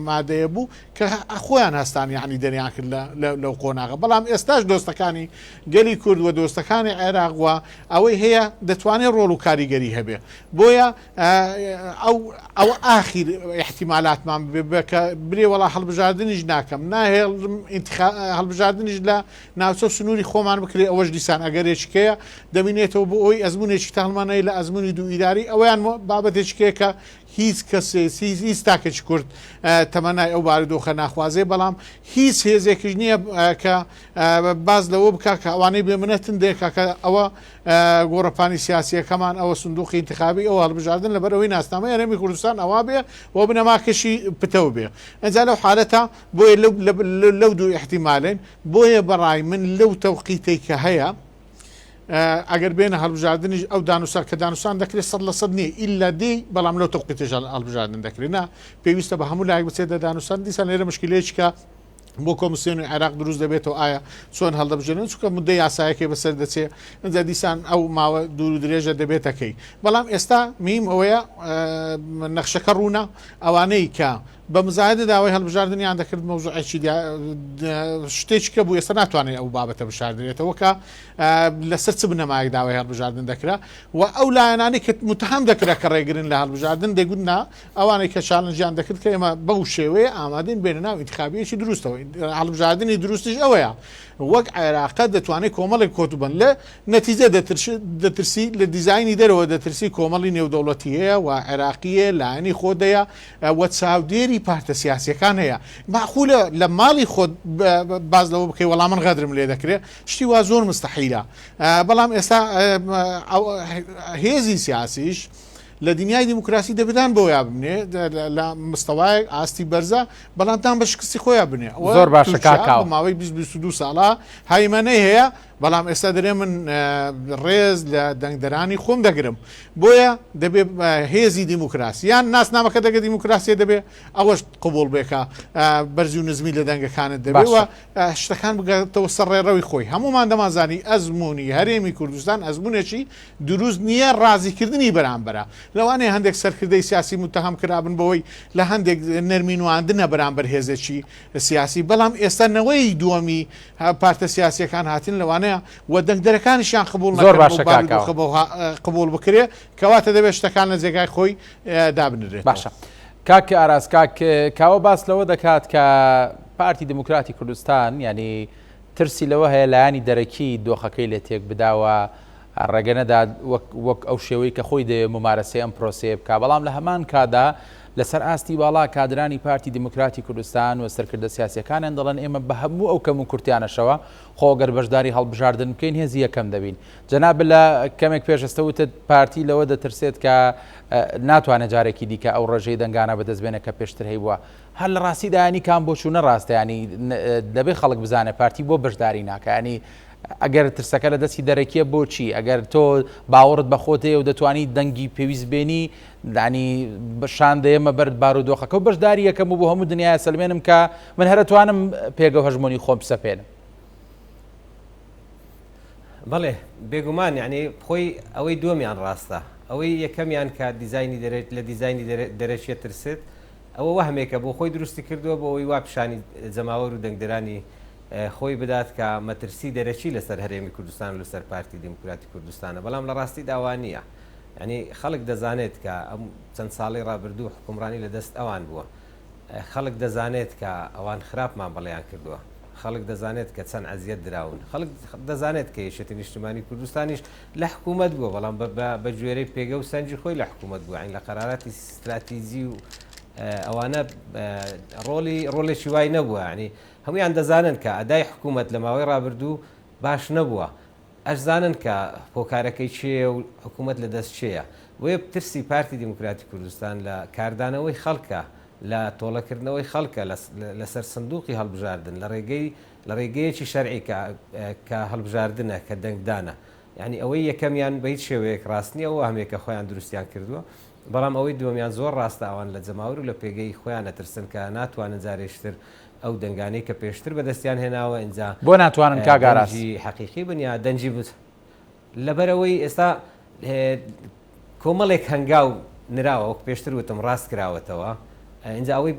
مادەیە بوو کە خۆیان هەستان یعنی دەریان کرد لەو قۆناغە بەڵام ئێستاش دۆستەکانی گەلی کورد و دۆستەکانی عێراق و ئەوەی هەیە دەتوانێت ڕۆڵ و کاریگەری هەبێ بۆیە ئەو ئەوە ئاخیر ئیحتیمالاتمان بێ کە برێ وەڵا هەڵبژاردنیش ناکەم ناهێڵم هەڵبژاردنیش لە ناوچە و سنووری خۆمان بکرێ ئەوەش دیسان ئەگەرێکیکەیە دەمینێتەوە بۆ ئەوی ئەزمونێکی تاڵمانەیە لە ئەزمموی دوو ئیداری ئەویان بابەتێکیکەیە کە هیچ کەسێ هیچ تاکێکی کورد تەمەنای ئەو بارودۆخە ناخوازێ بەڵام هیچ هێزێکیش نییە کە باز لەوە بک کە ئەوانەی بێمنەتن دێکە کە ئەوە گۆڕەپانی سیاسییەکەمان، ئەوە سندوقی ئینتخابی، ئەوە هەڵبژاردن لەبەر ئەوەی ناسنامەی هەرێمی کوردستان ئەوا بێ و بنەماکەشی پتەو بێ. ئینجا لەو حالەتە بۆیە لەو لەو دوو ئیحتیمالەین، بۆیە بە ڕای من لەو تەوقیتەی کە هەیە ئەگەر بێنە هەڵبژاردنیش ئەو دانوسان کە دانوسان دەکرێت 100% نییە ئیلا دێی بەڵام لەو تەوقیتەش هەڵبژاردن دەکرێت نا پێویستە بە هەموو لایەک بچێتە دانوسان دیسان لێرە مشکلەیەکی کە بۆ کۆمسیۆنی عێراق دروست دەبێتەوە ئایا چۆن هەڵدەبژێرن چونکە مدە یاسایەکەی بەسەر دەچێ ئینجا دیسان ئەو ماوە دوور و درێژە دەبێتەکەی بەڵام ئێستا میم ئەوەیە نەخشەکە ڕوونە ئەوانەی کە بە مزایدە داوای هەڵبژاردنیان دەکرد مەوزوعێکی شتێکی کە بوو ئێستا ناتوانێت ئەو بابەتە بشاردرێتەوە کە لەسەر چ بنەمایەک داوای هەڵبژاردن دەکرا و ئەو لایەنانەی کە متهم دەکرا کە ڕێگرن لە هەڵبژاردن دەگوت نا ئەوانەی کە challenge یان دەکرد کە ئێمە بەو شێوەیە ئامادەین بێنە ناو ئینتخابیەکی دروستەوە هەڵبژاردنی دروستیش ئەوەیە وەک عێراقە دەتوانێت کۆمەڵێک کۆتوبەند لە نەتیجە دەترسی لە دیزایانی دەرەوە دەترسی کۆمەڵی نێودەوڵەتی هەیە و عێراقیە لایەنی خۆدەیە و چاودێری پارتە سیاسەکان هەیە ماخولە لە ماڵی خۆت باز لەوە بکەی وەڵام من غەدرم لێ دەکرێت شتی وا زۆر مستحیلە بەڵام ئێستا هێزی سیاسیش لە دنیای دیموکراسی دەبێ دان بەوەیا بنێ لە مستەوایەک ئاستی بەرزە بەڵام دان بە شکستی خۆیان بنێ ئەوە زۆر باشە تورکیا کاک کاوە. بە ماوەی 20 22 ساڵە هەیمەنەی هەیە بەڵام ئێستا دەرێ من ڕێز لە دەنگدەرانی خۆم دەگرم بۆیە دەبێ هێزی دیموکراسی یان ناسنامەکە دەگە دیموکراسیە دەبێ ئەوەش قبوڵ بێ کە بەرزی و نزمی لە دەنگەکانت دەبێ و باشە. شتەکان بگاتەوە سەر ڕێڕەوی خۆی هەمومان دەمانزانی ئەزموونی هەرێمی کوردستان ئەزموونێکی دروست نییە ڕازیکردنی بەرامبەرە. لەوانەیە هەندێک سەرکردەی سیاسی موتەهەم کرابن بەوەی لە هەندێک نەرمی نواندنە بەرامبەر هێزێکی سیاسی، بەڵام ئێستا نەوەی دووەمی پارتە سیاسییەکان هاتن لەوانەیە و دەنگدەرەکانیشیان قبوڵ زۆر نەکەن باشە بەو کاک کاوە. بارودۆخە بەو قبوڵ بکرێ، کەواتە دەبێت شتەکان لە جێگای خۆی دابنرێتەوە. باشە کاک ئاراس، کاک کاوە باس لەوە دەکات کە پارتی دیموکراتی کوردستان یانی ترسی لەوە هەیە لایەنی دەرەکی دۆخەکەی لێ تێک بدا و ڕێگە نەدات وەک وەک ئەو شێوەی کە خۆی دەیەوێت مومارەسەی ئەم پرۆسەیە بکا، بەڵام لە هەمان کاتدا لەسەر ئاستی باڵا کادرانی پارتی دیموکراتی کوردستان و سەرکردە سیاسیەکانیان دەڵێن ئێمە بە هەموو ئەو کەم و کورتیانەشەوە خۆ گەر بەشداری هەڵبژاردن بکەین هێزی یەکەم دەبین. جەنابت لە کەمێک پێش ئێستا وتت پارتی لەوە دەترسێت کە ناتوانێت جارێکی دیکە ئەو ڕێژەی دەنگانە بەدەست بێنێت کە پێشتر هەیبووە. هەر لە ڕاستیدا ینی کام بۆچوونە ڕاستە ینی دەبێ خەڵک بزانێت پارتی بۆ بەشداری ناکە ینی ئەگەر ترسەکە لە دەستی دەرەکیە بۆچی ئەگەر تۆ باوەڕت بە خۆت هەیە و دەتوانی دەنگی پێویست بێنی دانی شان دەیەمە بەر بارودۆخەکە و بەشداری یەکەم و بۆ هەموو دنیای سەلمێنم کە من هەرەتوانم پێگە و هەژمۆنی خۆم بسەپێنم. بەڵێ بێگومان یعنی خۆی ئەوەی دووەمیان ڕاستە ئەوەی یەکەمیان کە دیزایانی دەرێت لە دیزایانی دەرەکیە ترسێت ئەوە وەهمێکە بۆ خۆی دروستی کردووە بۆ ئەوەی وا پیشانی جەماوەر و دەنگدەرانی خۆی بدات کە مەترسی دەرەکی لەسەر هەرێمی کوردستان و لەسەر پارتی دیموکراتی کوردستانە، بەڵام لە ڕاستیدا وا نییە. یانی خەڵک دەزانێت کە ئەم چەند ساڵەی ڕابردوو حوکمڕانی لە دەست ئەوان بووە. خەڵک دەزانێت کە ئەوان خراپ مامەڵەیان کردووە، خەڵک دەزانێت کە چەند ئەزیەت دراون، خەڵک دەزانێت کە یەکێتی نیشتیمانی کوردستانیش لە حکوومەت بووە، بەڵام بە گوێرەی پێگە و سەنجی خۆی لە حکوومەت بووە، یانی لە قەراراتی ستراتیجی و ئەوانە ڕۆڵی ڕۆڵێکی وای نەبووە، یانی هەموویان دەزانن کە ئەدای حکوومەت لە ماوەی ڕابردوو باش نەبووە، ئەشزانن کە هۆکارەکەی چێیە و حکوومەت لە دەست چێیە. بۆیە ترسی پارتی دیموکراتی کوردستان لە کاردانەوەی خەڵکە، لە تۆڵەکردنەوەی خەڵکە لەسەر سندووقی هەڵبژاردن، لە ڕێگەی لە ڕێگەیەکی شەرعی کە کە هەڵبژاردنە، کە دەنگدانە. یانی ئەوەی یەکەمیان بە هیچ شێوەیەک ڕاست نییە، ئەو وەهمێکە خۆیان دروستیان کردووە. بەڵام ئەوەی دووەمیان زۆر ڕاستە ئەوان لە جەماوەر و لە پێگەی خۆیان ئەترسن کە ناتوانن جارێکی تر ئەو دەنگانەی کە پێشتر بەدەستیان هێناوە ئینجا بۆ ناتوانن کاک ئاراس؟ دەنگی حەقیقی بن یا دەنگی لەبەرئەوەی ئێستا کۆمەڵێک هەنگاو نراوە وەک پێشتر وتم ڕاست کراوەتەوە ئینجا ئەوەی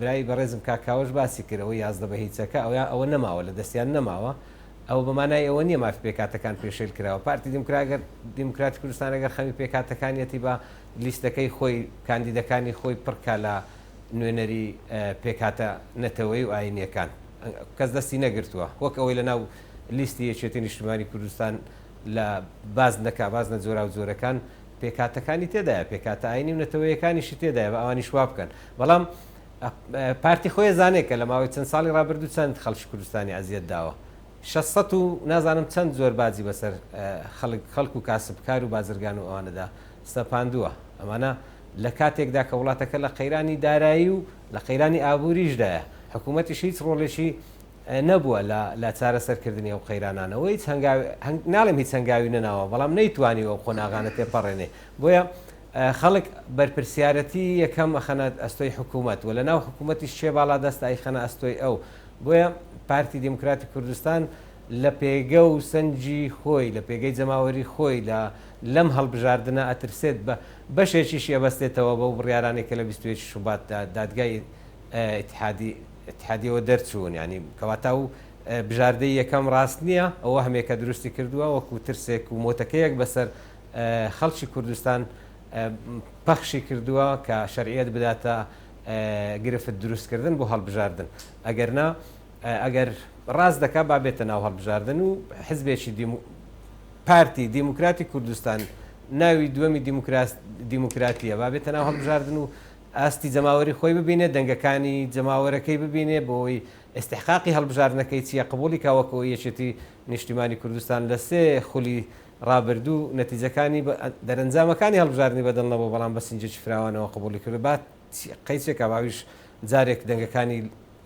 برای بەڕێزم کاک کاوەش باسی کرد ئەوەی 11 بە هیچەکە ئەوە ئەوە نەماوە لە دەستیان نەماوە ئەوە بە مانای ئەوە نییە مافی پێکهاتەکان پێشێل کراوە. پارتی دیموکراگەر دیموکراتی کوردستان ئەگەر خەمی پێکهاتەکانیەتی با لیستەکەی خۆی کاندیدەکانی خۆی پڕ کا لە نوێنەری پێکهاتە نەتەوەیی و ئایینیەکان. کەس دەستی نەگرتووە. وەک ئەوەی لە ناو لیستی یەکێتی نیشتیمانی کوردستان لە بازنەکە بازنە جۆراوجۆرەکان پێکهاتەکانی تێدایە، پێکهاتە ئایینی و نەتەوەیەکانیشی تێدایە با ئەوانیش وا بکەن. بەڵام پارتی خۆی ئەزانێ کە لە ماوەی چەند ساڵی ڕابردوو چەند خەڵکی کوردستانی ئەزیەت داوە. 600 و نازانم چەند زۆر باجی بەسەر خەڵک خەڵک و کاسبکار و بازرگان و ئەوانەدا سەپاندووە. ئەمانە لە کاتێکدا کە وڵاتەکە لە قەیرانی دارایی و لە قەیرانی ئابووریشدایە. حکوومەتیش هیچ ڕۆڵێکی نەبووە لە لە چارەسەرکردنی ئەو قەیرانانە و هیچ هەنگاوی ناڵێم هیچ هەنگاوی نەناوە بەڵام نەیتوانیوە ئەو قۆناغانە تێپەڕێنێ. بۆیە خەڵک بەرپرسیارەتی یەکەم ئەخەنە ئەستۆی حکوومەت و لەناو حکوومەتیش کێ باڵادەستە ئەیخەنە ئەستۆی ئەو. بۆیە پارتی دیموکراتی کوردستان لە پێگە و سەنگی خۆی، لە پێگەی جەماوەری خۆی لە لەم هەڵبژاردنە ئەترسێت بە بەشێکیشی ئەبەستێتەوە بەو بڕیارانەی کە لە 21 شوباتدا دادگای ئیتحادی ئیتحادیەوە دەرچوون یانی کەواتە ئەو بژاردەی یەکەم ڕاست نییە ئەو وەهمێکە دروستی کردووە وەکو ترسێک و مۆتەکەیەک بەسەر خەڵکی کوردستان پەخشی کردووە کە شەرعیەت بداتە گرفت دروستکردن بۆ هەڵبژاردن ئەگەر نا ئەگەر ڕاست دەکا با بێتە ناو هەڵبژاردن و حزبێکی پارتی دیموکراتی کوردستان ناوی دووەمی دیموکراتیە با بێتە ناو هەڵبژاردن و ئاستی جەماوەری خۆی ببینێ دەنگەکانی جەماوەرەکەی ببینێ بۆی ئیستحقاقی هەڵبژاردنەکەی چییە قبوڵی کا وەکو یەکێتی نیشتیمانی کوردستان لە سێ خولی ڕابردوو نەتیجەکانی دەرەنجامەکانی هەڵبژاردنی بەدڵ نەبوو، بەڵام بە سنجێکی فراوانەوە قبوڵی کرد. با قەیچێکا با ئەویش جارێک دەنگەکانی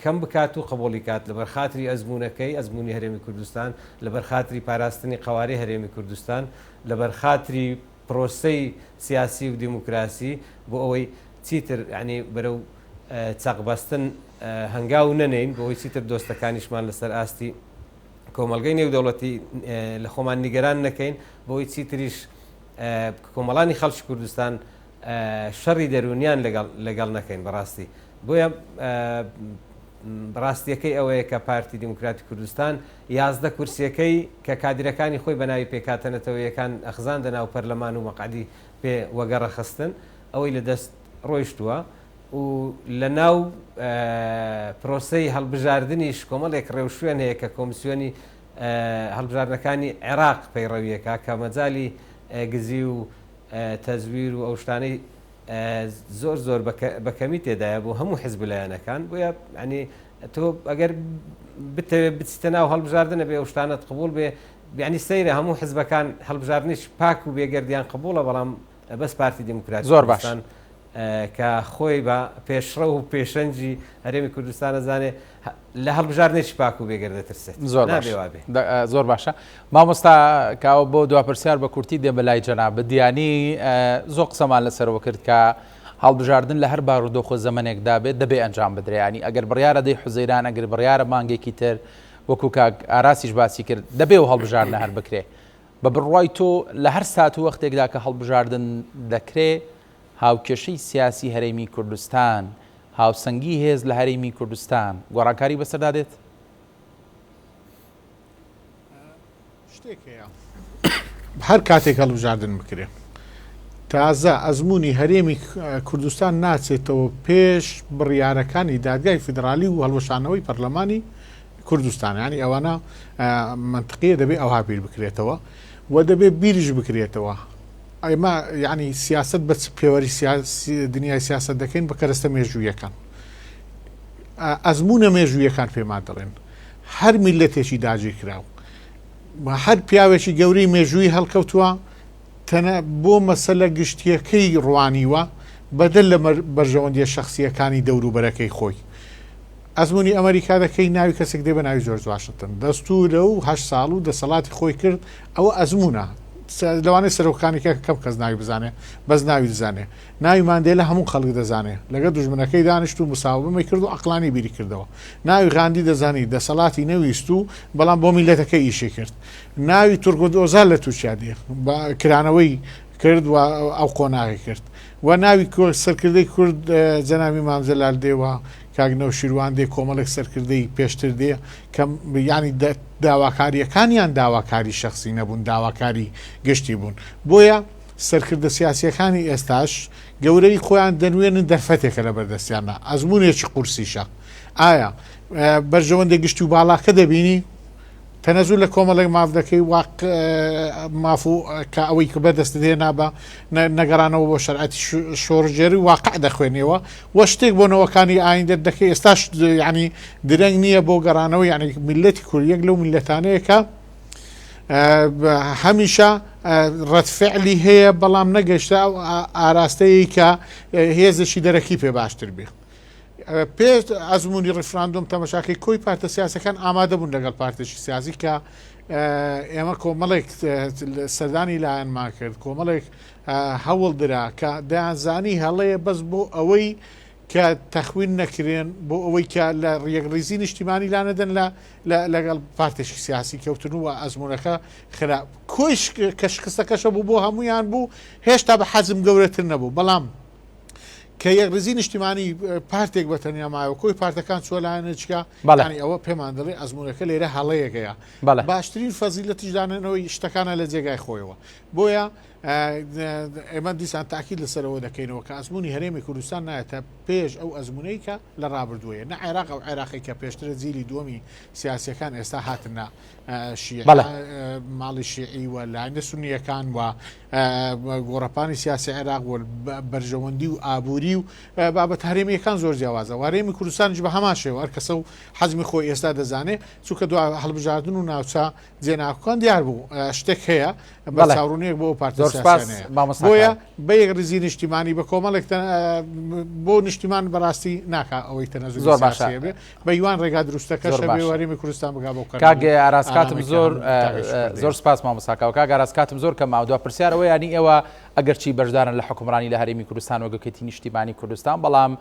کەم بکات و قبوڵی کات لەبەر خاتری ئەزموونەکەی، ئەزموونی هەرێمی کوردستان، لەبەر خاتری پاراستنی قەوارەی هەرێمی کوردستان، لەبەر خاتری پرۆسەی سیاسی و دیموکراسی بۆ ئەوەی چیتر یانی بەرەو چەقبەستن هەنگاو نەنێین، بۆ ئەوەی چیتر دۆستەکانیشمان لەسەر ئاستی کۆمەڵگەی نێودەوڵەتی لە خۆمان نیگەران نەکەین بۆی چیتریش کۆمەڵانی خەڵکی کوردستان شەڕی دەروونیان لەگەڵ لەگەڵ نەکەین بەڕاستی بۆیە ڕاستیەکەی ئەوەیە کە پارتی دیموکراتی کوردستان 11 کورسیەکەی کە کادرەکانی خۆی بە ناوی پێکهاتە نەتەوەیەکان ئەخزاندە ناو پەرلەمان و مەقعەدی پێ وەگەڕخستن ئەوەی لە دەست ڕۆیشتووە و لە ناو پرۆسەی هەڵبژاردنیش کۆمەڵێک ڕێوشوێن هەیە کە کۆمسیۆنی هەڵبژاردنەکانی عێراق پەیڕەویەکە کە مەجالی گزی و تەزویر و ئەو شتانەی زۆر زۆر بە کەمی تێدایە بۆ هەموو حزب لایەنەکان بۆیە ینی تۆ ئەگەر بتەوێت بچیتە ناو هەڵبژاردنە بێ ئەو شتانت قبول بێ یعنی سەیرە هەموو حزبەکان هەڵبژاردنیش پاک و بێگەردیان قبوڵە بەڵام بەس پارتی دیموکراتی زۆر باش. کوردستان کە خۆی بە پێشڕەو و پێشەنگی هەرێمی کوردستان ئەزانێ لە هەڵبژاردنێکی پاک و بێگەرد دەترسێت. زۆر باش. نابێ وابێ. زۆر باشە مامۆستا کاوە بۆ دوا پرسیار بە کورتی دێم بە لای جەنابت دیانی زۆر قسەمان لەسەرەوە کرد کە هەڵبژاردن لە هەر بارودۆخ و زەمەنێکدا بێت دەبێ ئەنجام بدرێ ینی ئەگەر بڕیارە دەی حوزەیران ئەگەر بڕیارە مانگێکی تر وەکو کاک ئاراسیش باسی کرد دەبێ و هەڵبژاردنە هەر بکرێ بە بڕوای تۆ لە هەر سات و وەختێکدا کە هەڵبژاردن دەکرێ، هاوکێشەی سیاسی هەرێمی کوردستان، هاوسەنگی هێز لە هەرێمی کوردستان گۆڕانکاری بەسەردا دێت؟ شتێک هەیە هەر کاتێک هەڵبژاردن بکرێ. تازە ئەزموونی هەرێمی کوردستان ناچێتەوە پێش بڕیارەکانی دادگای فیدرالی و هەڵوەشانەوەی پەرلەمانی کوردستان یانی ئەوانە مەنتقیە دەبێ ئەوها بیر بکرێتەوە و دەبێ بیریش بکرێتەوە ئێمە یعنی سیاست بە چ پێوەری دنیای سیاست دەکەین بە کەرەستە مێژوویەکان ئەزمونە مێژوویەکان پێمان دەڵێن هەر میلەتێکی داگیرکراو هەر پیاوێکی گەورەی مێژووی هەڵکەوتووە تەنە بۆ مەسەلە گشتیەکەی ڕوانیوە بەدەر لە بەرژەوەندیە شەخسیەکانی دەوروبەرەکەی خۆی. ئەزمونی ئەمەریکا دەکەی ناوی کەسێک دێ بە ناوی جۆرج واشنتن دەستورە و هەشت ساڵ و دەسەڵاتی خۆی کرد ئەوە ئەزمونە لەوانەیە سەرۆکانی کە کەم کەس ناوی بزانێ بەس ناوی دەزانێ ناوی ماندێلا هەموو خەڵک دەزانێ لەگەڵ دوژمنەکەی دانیشت و مساوەمەی کرد و عەقڵانی بیری کردەوە ناوی غاندی دەزانی دەسەڵاتی نەویست و بەڵام بۆ میلەتەکەی ئیشی کرد ناوی تورگوت ئۆزال لە تورکیا دێ بە کرانەوەی کرد و ئەو قۆناغی کرد و ناوی سەرکردەی کورد جەنابی مام جەلال دێ و کاک نەوشیروان دێ کۆمەڵێک سەرکردەی پێشتر دێ کە یانی داواکارییەکانیان داواکاری شەخسی نەبوون داواکاری گشتی بوون بۆیە سەرکردە سیاسیەکانی ئێستاش گەورەی خۆیان دەنوێنن دەرفەتێکە لە بەردەستیاندا ئەزمونێکی قورسیشە ئایا بەرژەوەندە گشتی و باڵاکە دەبینی تەنەزول لە کۆمەڵێک ماف دەکەی واق ماف و کە ئەوەی کە بەدەستت هێنا بە نەگەڕانەوە بۆ شەرعەتی شۆڕشگێڕی واقع دەخوێنیەوە و شتێک بۆ نەوەکانی ئایندە دەکەی ئێستاش یعنی درەنگ نییە بۆ گەڕانەوە یعنی میللەتی کورد یەک لەو میللەتانەیە کە هەمیشە ڕەتفعلی هەیە بەڵام نەگەشتە ئەو ئاراستەیە کە هێزێکی دەرەکی پێ باشتر بێ. پێش ئەزموونی ڕیفراندۆم تەمەشاکەی کۆی پارتە سیاسەکان ئامادە بوون لەگەڵ پارتێکی سیاسی کە ئێمە کۆمەڵێک سەردانی لایەنمان کرد کۆمەڵێک هەوڵ درا کە دەیانزانی هەڵەیە بەس بۆ ئەوەی کە تەخوین نەکرێن بۆ ئەوەی کە لە یەکڕیزی نیشتیمانی لانەدەن لە لەگەڵ پارتێکی سیاسی کەوتن و ئەزمونەکە خراپ کۆی کە شکستەکەشە بوو بۆ هەمویان بوو هێشتا بە حەزم گەورەتر نەبوو بەڵام کە یەکڕیزی نیشتیمانی پارتێک بە تەنیا مایەوە کۆی پارتەکان چوە لایەنێکە بەڵانی ئەوە پێمان دەڵێ ئەزمونەکە لێرە هەڵەیەکەیە باشترین فەزیلەتیش دانەنەوەی شتەکانە لە جێگای خۆیەوە بۆیە ئێمە دیسان تاکید لەسەرەوە دەکەینەوە کە ئەزمموی هەرێمی کوردستان نایەتە پێش ئەو ئەزمونەی کە لە ڕابردووەیە نە عێراق ئەو عێراقی کە پێشترە جیلی دووەمی سیاسەکان ئێستا هاتنە شیعە ماڵی شیعی و لایەنە سونییەکان و گۆڕەپانی سیاسی عێراق و بەرژەوەندی و ئابووری و بابەت هەرێمیەکان زۆر جیاوازە و هەرێمی کوردستانیش بە هەمان شێوە هەر کەسە و حەزمی خۆی ئێستا دەزانێ چونکە دو هەڵبژاردن و ناوچە جێناکۆکان دیار بوو شتێک هەیە بە چاوڕوونیەک بۆ ئەو پارتە سیاسیانەیە بۆیە بە یەکڕیزی نیشتیمانی بە کۆمەڵێک بۆ نیشتیمان بەڕاستی ناکا ئەوەی تەنەزولی سیاسیە بێ بە هیوان ڕێگا دروستەکەش هەبێ و هەرێمی کوردستان بگا بەو کەناڵ کاک ئاراس کاتم زۆر زۆر سپاس مامۆستا کاوە کاک ئاراس کاتم زۆر کەم ماوە دوا پرسیار ئەوەیە یانی ئێوە ئەگەرچی بەشدارن لە حوکمڕانی لە هەرێمی کوردستان وەک یەکێتی نیشتیمانی کوردستان بەڵام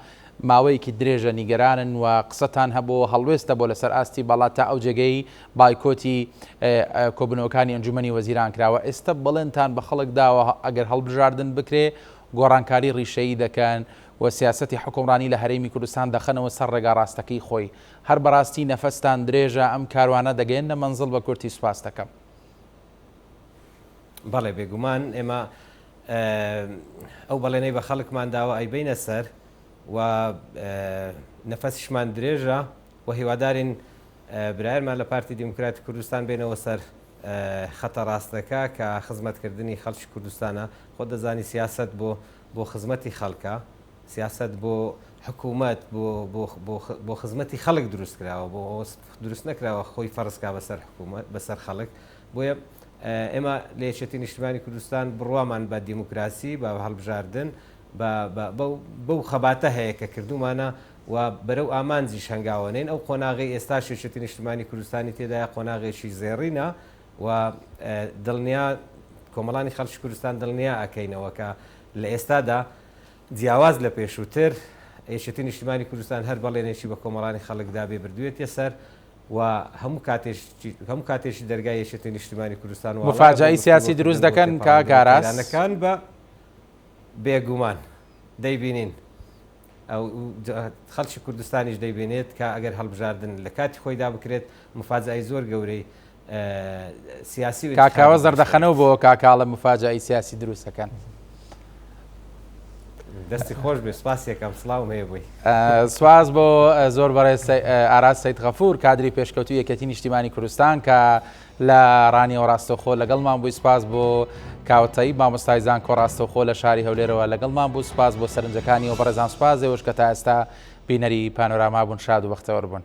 ماوەیەکی درێژە نیگەرانن و قسەتان هەبوو هەڵوێستە بۆ لەسەر ئاستی باڵا تا ئەو جێگەی بایکۆتی کۆبوونەوەکانی ئەنجومەنی وەزیران کراوە ئێستا بەڵێنتان بە خەڵک داوە ئەگەر هەڵبژاردن بکرێ گۆڕانکاری ڕیشەیی دەکەن و سیاسەتی حوکمڕانی لە هەرێمی کوردستان دەخەنەوە سەر ڕێگا ڕاستەکەی خۆی. هەر بەڕاستی نەفەستان درێژە ئەم کاروانە دەگەیەننە مەنزڵ بە کورتی سوپاست دەکەم. بەڵێ بێگومان ئێمە ئەو بەڵێنەی بە خەڵکمان داوە ئەیبەینە سەر و نەفەسیشمان درێژە و هیوادارین برایانمان لە پارتی دیموکراتی کوردستان بێنەوە سەر خەتە ڕاستەکە کە خزمەتکردنی خەڵکی کوردستانە خۆت دەزانی سیاسەت بۆ بۆ خزمەتی خەڵکە، سیاسەت بۆ حکوومەت بۆ بۆ بۆ بۆ خزمەتی خەڵک دروست کراوە، بۆ ئەوە دروست نەکراوە خۆی فەرز کا بەسەر حکوومەت بەسەر خەڵک، بۆیە ئێمە لە یەکێتی نیشتمانی کوردستان بڕوامان بە دیموکراسی، بە هەڵبژاردن، بە بە بەو بەو خەباتە هەیە کە کردوومانە و بەرەو ئامانجیش هەنگاوەنێین، ئەو قۆناغەی ئێستاش یەکێتی نیشتمانی کوردستانی تێدایە قۆناغێکی زێڕینە، و دڵنیا کۆمەڵانی خەڵکی کوردستان دڵنیا ئەکەینەوە کە لە ئێستادا جیاواز لە پێشووتر یەکێتی نیشتیمانی کوردستان هەر بەڵێنێکی بە کۆمەڵانی خەڵک دابێ بردوێتیە سەر و هەموو کاتێکی هەموو کاتێکی دەرگای یەکێتی نیشتیمانی کوردستان واڵایە بۆ مفاجەئی سیاسی گفتوگۆکردن دروست بۆ دەکەن کاک تێپەڕاندنی ئاراس؟ قەیرانەکان بە بێگومان دەیبینین ئەو خەڵکی کوردستانیش دەیبینێت کە ئەگەر هەڵبژاردن لە کاتی خۆیدا بکرێت مفاجەئی زۆر گەورەی سیاسی و کاک کاوە ئینتخابی دروست زەردەخەنەو دەبێت. بۆ کاکە ئەڵێ مفاجەئی سیاسی دروست ئەکەن. دەستی خۆش بێ سپاس یەکەم سڵاوم هەیە بۆی. سپاس بۆ زۆر بەڕێز ئاراس سەید غەفور کادری پێشکەوتوی یەکێتی نیشتیمانی کوردستان کە لە ڕانیەوە ڕاستەوخۆ لەگەڵمان بووی سپاس بۆ کاوە تەیب مامۆستای زانکۆ ڕاستەوخۆ لە شاری هەولێرەوە لەگەڵمان بوو سپاس بۆ سەرنجەکانی و بەڕێزان سپاس ئێوەش کە تا ئێستا بینەری پانۆراما بوون شاد و بەختەوەر بوون.